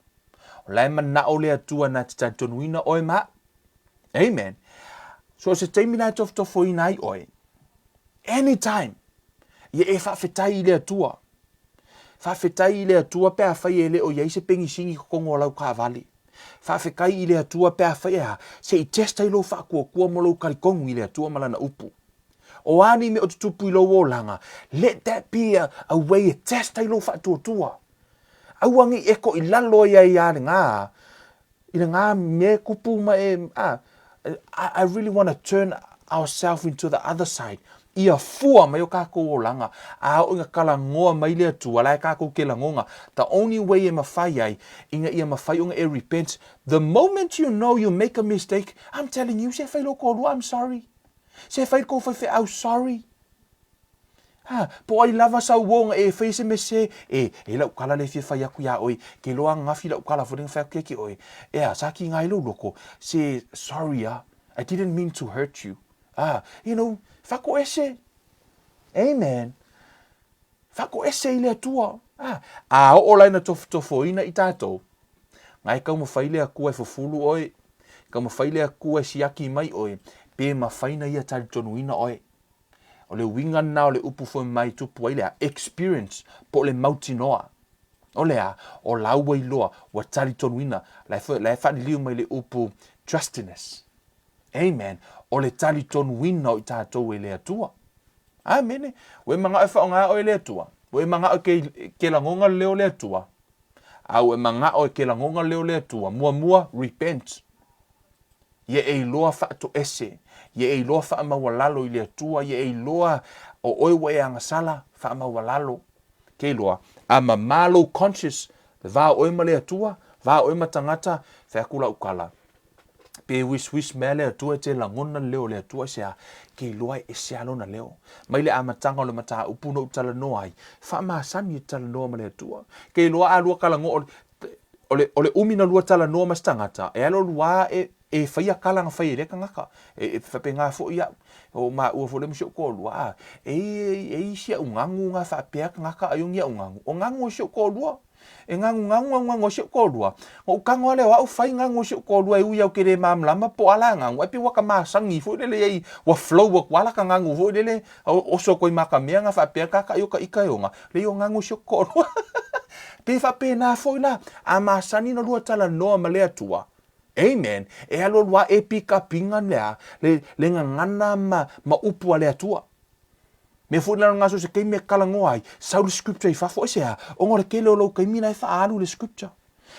O la e manaʻo le Atua na te talitonuina oe ma aʻu. Amen. So o se taimi la e tofotofoina ai oe, anytime, ia e faafetai i le Atua. Faafetai i le Atua pe afai e le o i ai se penisini i totonu o lau taavale. Faafetai i le Atua pe afai e a, se i test ai lou faatuatua ma lou talitonu i le Atua ma Lana Upu. O a ni mea o tutupu i lou olaga, let that be a, a way e test ai lou faatuatua. Aua ne i e toilalo ai ai a lena, i lena mea e tupu ma e, a, I, I really want to turn ourselves into the other side. Ia fua mai o tatou olaga, a oo ina talanoa mai le Atua, la e tatou te lagona. The only way e mafai ai, ina ia mafai ona e repent. The moment you know you make a mistake, I'm telling you, se fai lou toalua, I'm sorry. Se fai le tou faifeau, sorry. Ha, po o ai lava sau uo na e fai se mea sese, e, e lau tala lea e fia fai atu iā oe, ke iloa ananafi lau tala foi lea na fai atu ia ke oe, ea, sa kiga ai lou loko, se, sorry ah, I didn't mean to hurt you. Ah, you know, faakoese. Amen. Faakoese i le Atua. Ah, a oo la ina tofotofoina i tatou, na e taumafai le Atua e fufulu oe, taumafai le Atua e siaki mai oe, pe mafai na ia talitonuina oe. O le uiga lena o le upu foi mai tupu ai le a, experience, po o le mautinoa. O le a, o la ua iloa, ua talitonuina, la e, la e faaliliu mai le upu trustiness. Amen. O le talitonuina o i tatou e le Atua. Amene. Ua e manao e faaaoga oe e le Atua. Ua e manao ke, ke lagona le leo o le Atua. A ua e manao e ke lagona le leo o le Atua. Muamua, repent. Ia e iloa faatoese. Ia e iloa faamaualalo i le Atua. Ia e iloa o oe ua e agasala, faamaualalo. Ke iloa, a mamā lou conscious, le va o oe ma le Atua, va o oe ma tagata, fai atu lau tala. Pe wish wish mea le Atua e te lagona le leo o le Atua aisea? Ke iloa e ese lava lona leo. Mai le amataga o le mataupu na ou talanoa ai, faamasani e talanoa ma le Atua. Ke iloa a lua talanoa o le, o le umi na lua talanoa ma se tagata, e alu alu lava e, e faia tala na fai e lea tagata. E, e faapena foi au. O maua foi lea ma si ou toalua, a, e, e i si au gagu na faapea tagata ai o ni au gagu. O gagu o si ou toalua. E gagugagu gagugagu ai si ou toalua. Na ou tago lava lea o au fai gagu ai si ou toalua e ui au ke le malamalama po o a la gagu, ae pei ua ta masani foi lele i ai ua flow atu lava lata gagu foi lele, oso atu ai ma ka mea na faapea ka taʻi o ka ika e ona, leai o gagu ai si ou toalua. Pei faapena foi la, a masani ona lua talanoa ma le Atua, Amen, e alualu lava e pikapiga le a, le, le gagana ma, ma upu a le Atua. Mea foi lena o se taimi e talanoa ai, sau le scripture i fafo, aisea? Ona o le tele o lou taimi la e faaalu i le scripture.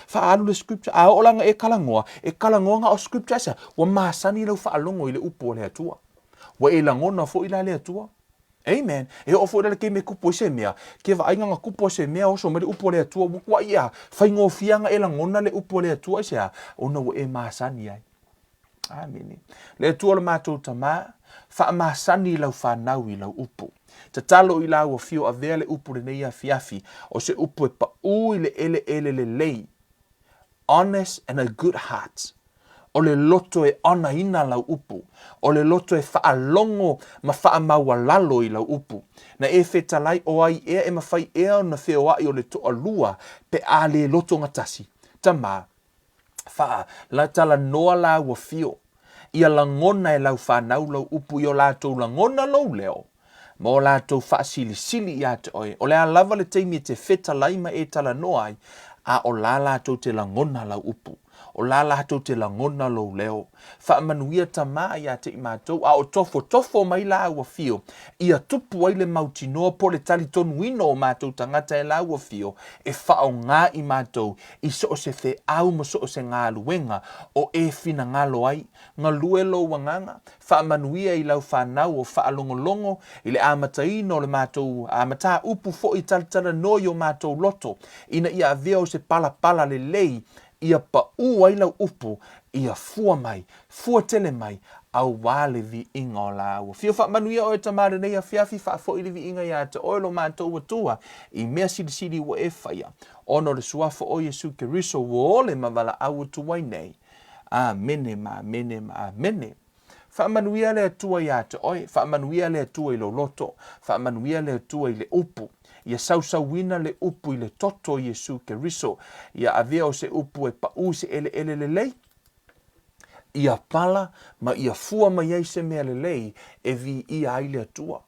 Faaalu le scripture. A oo la ina e talanoa, e talanoa na o scripture, aisea? Ua masani lau faalogo i le upu a le Atua. Ua e lagona foi la le Atua. Amen. E oo foi la le taimi e tupu ai se mea, ke vaai na tupu ai se mea, oso mai le upu a le Atua, ua tuai a, faigofie lava ona e lagona le upu a le Atua, aisea? Ona ua e masani ai. Amene. Le Atua o le matou Tama, faamasani i lau fanau i lau upu. Tatalo i lau afio avea le upu lenei afiafi, o se upu e paʻū i le eleele lelei, honest and a good heart. O le loto e onaina lau upu, o le loto e faalogo ma faamaualalo i lau upu. Na e fetalai o ai ea e mafai ea ona feoai o le toalua pe a le loto gatasi. Tama, Wha, la talanoa lāua fio, ia lagona e lau whanau lou upu i o latou lagona lou leo, ma o latou faasilisili iā te oe, o le a lava le taimi e te fetalai ma e talanoa ai, a o la latou te lagona lau upu, o la latou te lagona lou leo. Faamanuia Tama iā te i matou, a o tofotofo mai lāua fio, ia tupu ai le mautinoa po o le talitonuina o matou tagata e lāua fio, e faaaoga i matou i so o se feau ma so o se galuega o e finagalo ai. Galue lou agaga, faamanuia i lau fanau o faalogologo i le amataina o le matou mataupu foi talatalanoa i o matou loto, ina ia avea o se palapala lelei ia paʻū ai lau upu, ia fua mai, fua tele mai, auā le viiga o lāua. Fio faamanuia oe Tama lenei afiafi, faafoi le viiga iā te oe lo matou Atua i mea silisili ua e faia, ona o le Suafa o Iesu Keriso ua ole ma valaau atu ai nei. Amene ma amene ma amene. Faamanuia le Atua iā te oe, faamanuia le Atua i lou loto, faamanuia le Atua i le upu. Ia sausauina le upu i le toto o Iesu Keriso, ia avea o se upu e paʻū i se eleele lelei, ia pala ma ia fua mai ai se mea lelei e viia ai le Atua.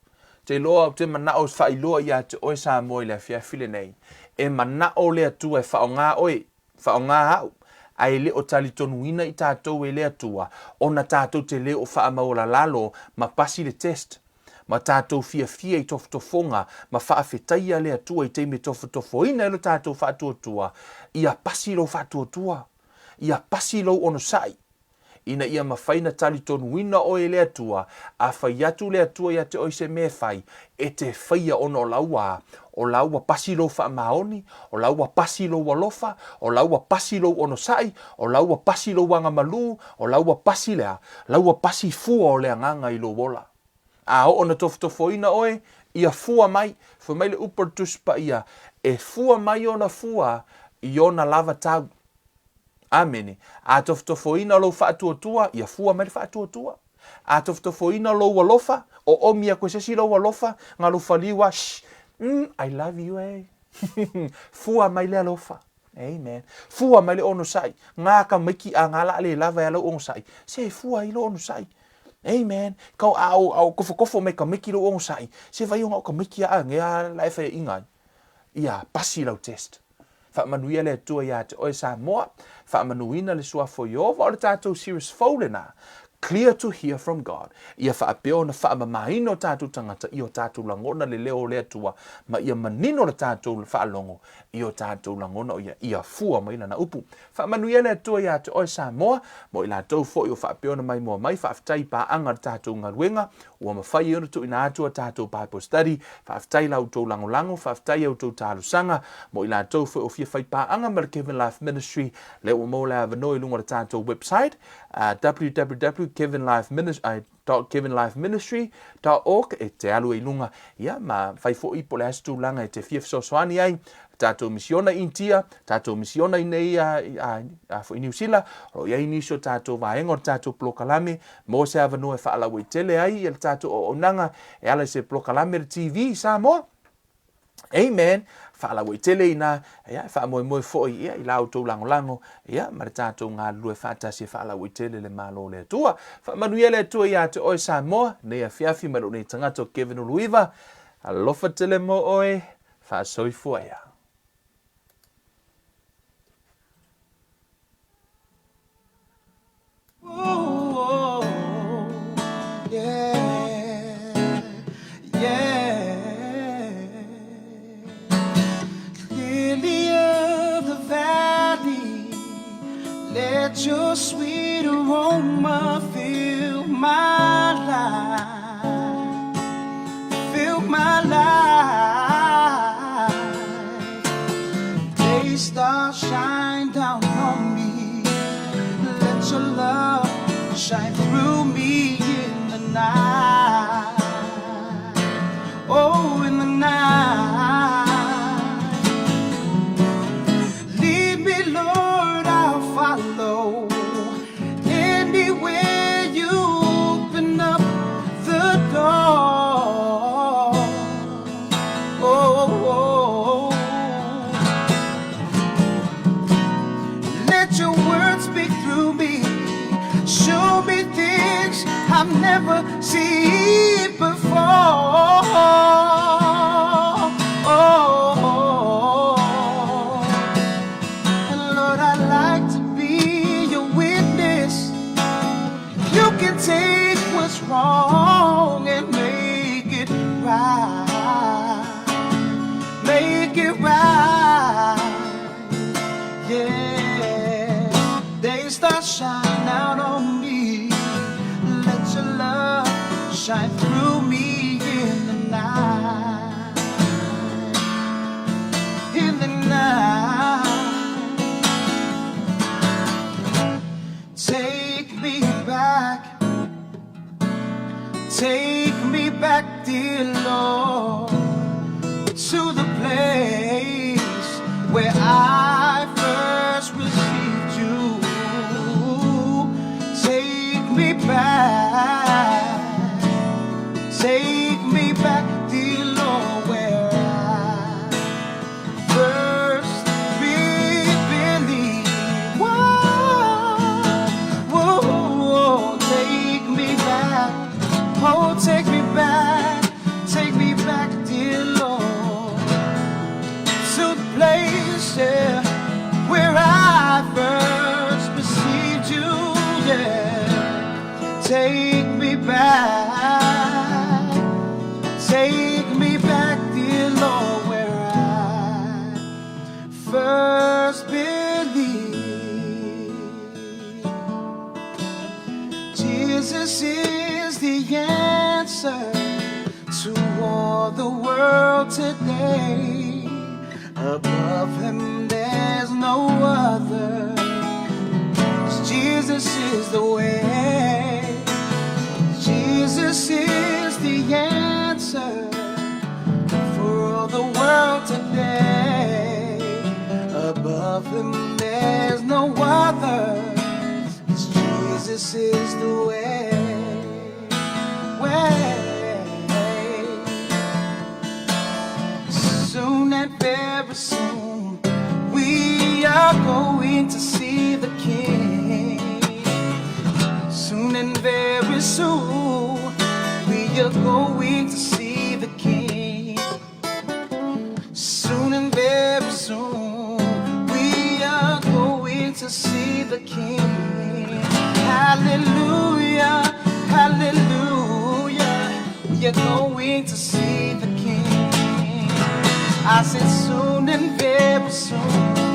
Te iloa ou te manao e faailoa ia te oe Samoa i le afiafi lenei, e manao le Atua e faaaoga oe, faaaoga au, ae le o talitonuina i tatou e le Atua ona tatou te le o faamaualalalo ma pasi le test, ma tatou fiafia i tofotofoga ma faafetaia le Atua i taimi e tofotofoina ai lo tatou faatuatua, ia pasi lou faatuatua, ia pasi lou onosai. Ina ia mafai na talitonuina oe e le Atua, a fai atu le Atua ia te oe se mea e fai, e te faia ona o la ua, o la ua pasi lou faamaoni, o la ua pasi lou alofa, o la ua pasi lou onosai, o la ua pasi lou agamalu, o la ua pasi le a? La ua pasi fua o le Agaga i lou ola. A oo na tofotofoina oe, ia fua mai, fai mai le upu a le Tusi Paia, e fua mai ona fua i ona lava tau. Amene. A tofotofoina lou faatuatua, ia fua mai le faatuatua. A tofotofoina lou alofa, oomi aku e se isi lou alofa, galufaliu a, shh, I love you eh. Fua mai le alofa. Amen. Fua mai le onosai. Ngā ka maiki a ngā la le lava e ala onosai. Se fua i lo onosai. Amen. Kau a o, a o kofokofo mai ka maiki lo onosai. Se vai o ngā o ka maiki a ngea la e whai ingai. Ia, pasi lau test. Faamanuia le Atua iā te oe Samoa, faamanuina le Suafa o Ieova o le tatou series fou lenā, Clear to Hear from God, ia faapea ona faamamaina o tatou tagata i o tatou lagona le leo o le Atua ma ia manino le tatou faalogo i o tatou lagona o ia, ia fua mai lana upu. Faamanuia le Atua iā te oe Samoa, mo i latou foi o faapea ona maimoa mai, faafetai i paaga le tatou galuega, Ua mafai ai ona tuuina atu a tatou Bible study. Faafetai i la outou lagolago, faafetai i a outou talosaga. Mo i latou foi o fia fai paaga ma le Kevin Life Ministry, lea ua maua le avanoa i luga o le tatou website, www.kevinlifeministry.org e te alu ai i luga, ia, ma fai foi po o le a se tulaga e te fia fesoasoani ai, tatou misiona i Initia, tatou misiona i nei a foi Niu Sila, o lo o i ai nisi o tatou vaega o le tatou polokalame, Maua se avanoa e faalauaitele ai le tatou auaunaga e ala i se polokalame a le TV i Samoa. Amen. Faalauaitele inā, ia, e faamoemoe foi ia, i la outou lagolago ia, ma le tatou galulue faatasi e faalauaitele le Malo o le Atua. Faamanuia le Atua iā te oe Samoa, nei afiafi mai lou nei tagata o Kevin Uluiva. Alofa tele mo oe, faasoifua ia. Lily of the valley, let your sweet aroma fill my life, fill my life. Day stars shine down on me, let your love shine through me in the night. Oh, in the night. Lead me, Lord, I'll follow. Anywhere you open up the door. Oh, oh, oh. Let your words speak through me. Show me things I've never seen before. Oh, and Lord, I'd like to be your witness. You can take what's wrong and make it right. Make it right. Yeah. Day stars shine out on me. Let your love shine through me in the night. In the night. Take me back. Take me back, dear Lord, to the place where I first received you. Take me back. Take me back, dear Lord, where I first believed. Whoa, whoa, whoa, take me back. Oh, take me back. Take me Take me back. Take me back, dear Lord, where I first believed. Jesus is the answer to all the world today. Above him, there's no other. 'Cause Jesus is the way. Jesus is the answer for all the world today. Above him, there's no other. 'Cause Jesus is the way. Way. Soon and very soon, we are going to see the King. Soon and very soon, we are going to see the King. Soon and very soon, we are going to see the King. Hallelujah, hallelujah. We are going to see the King. I said soon and very soon.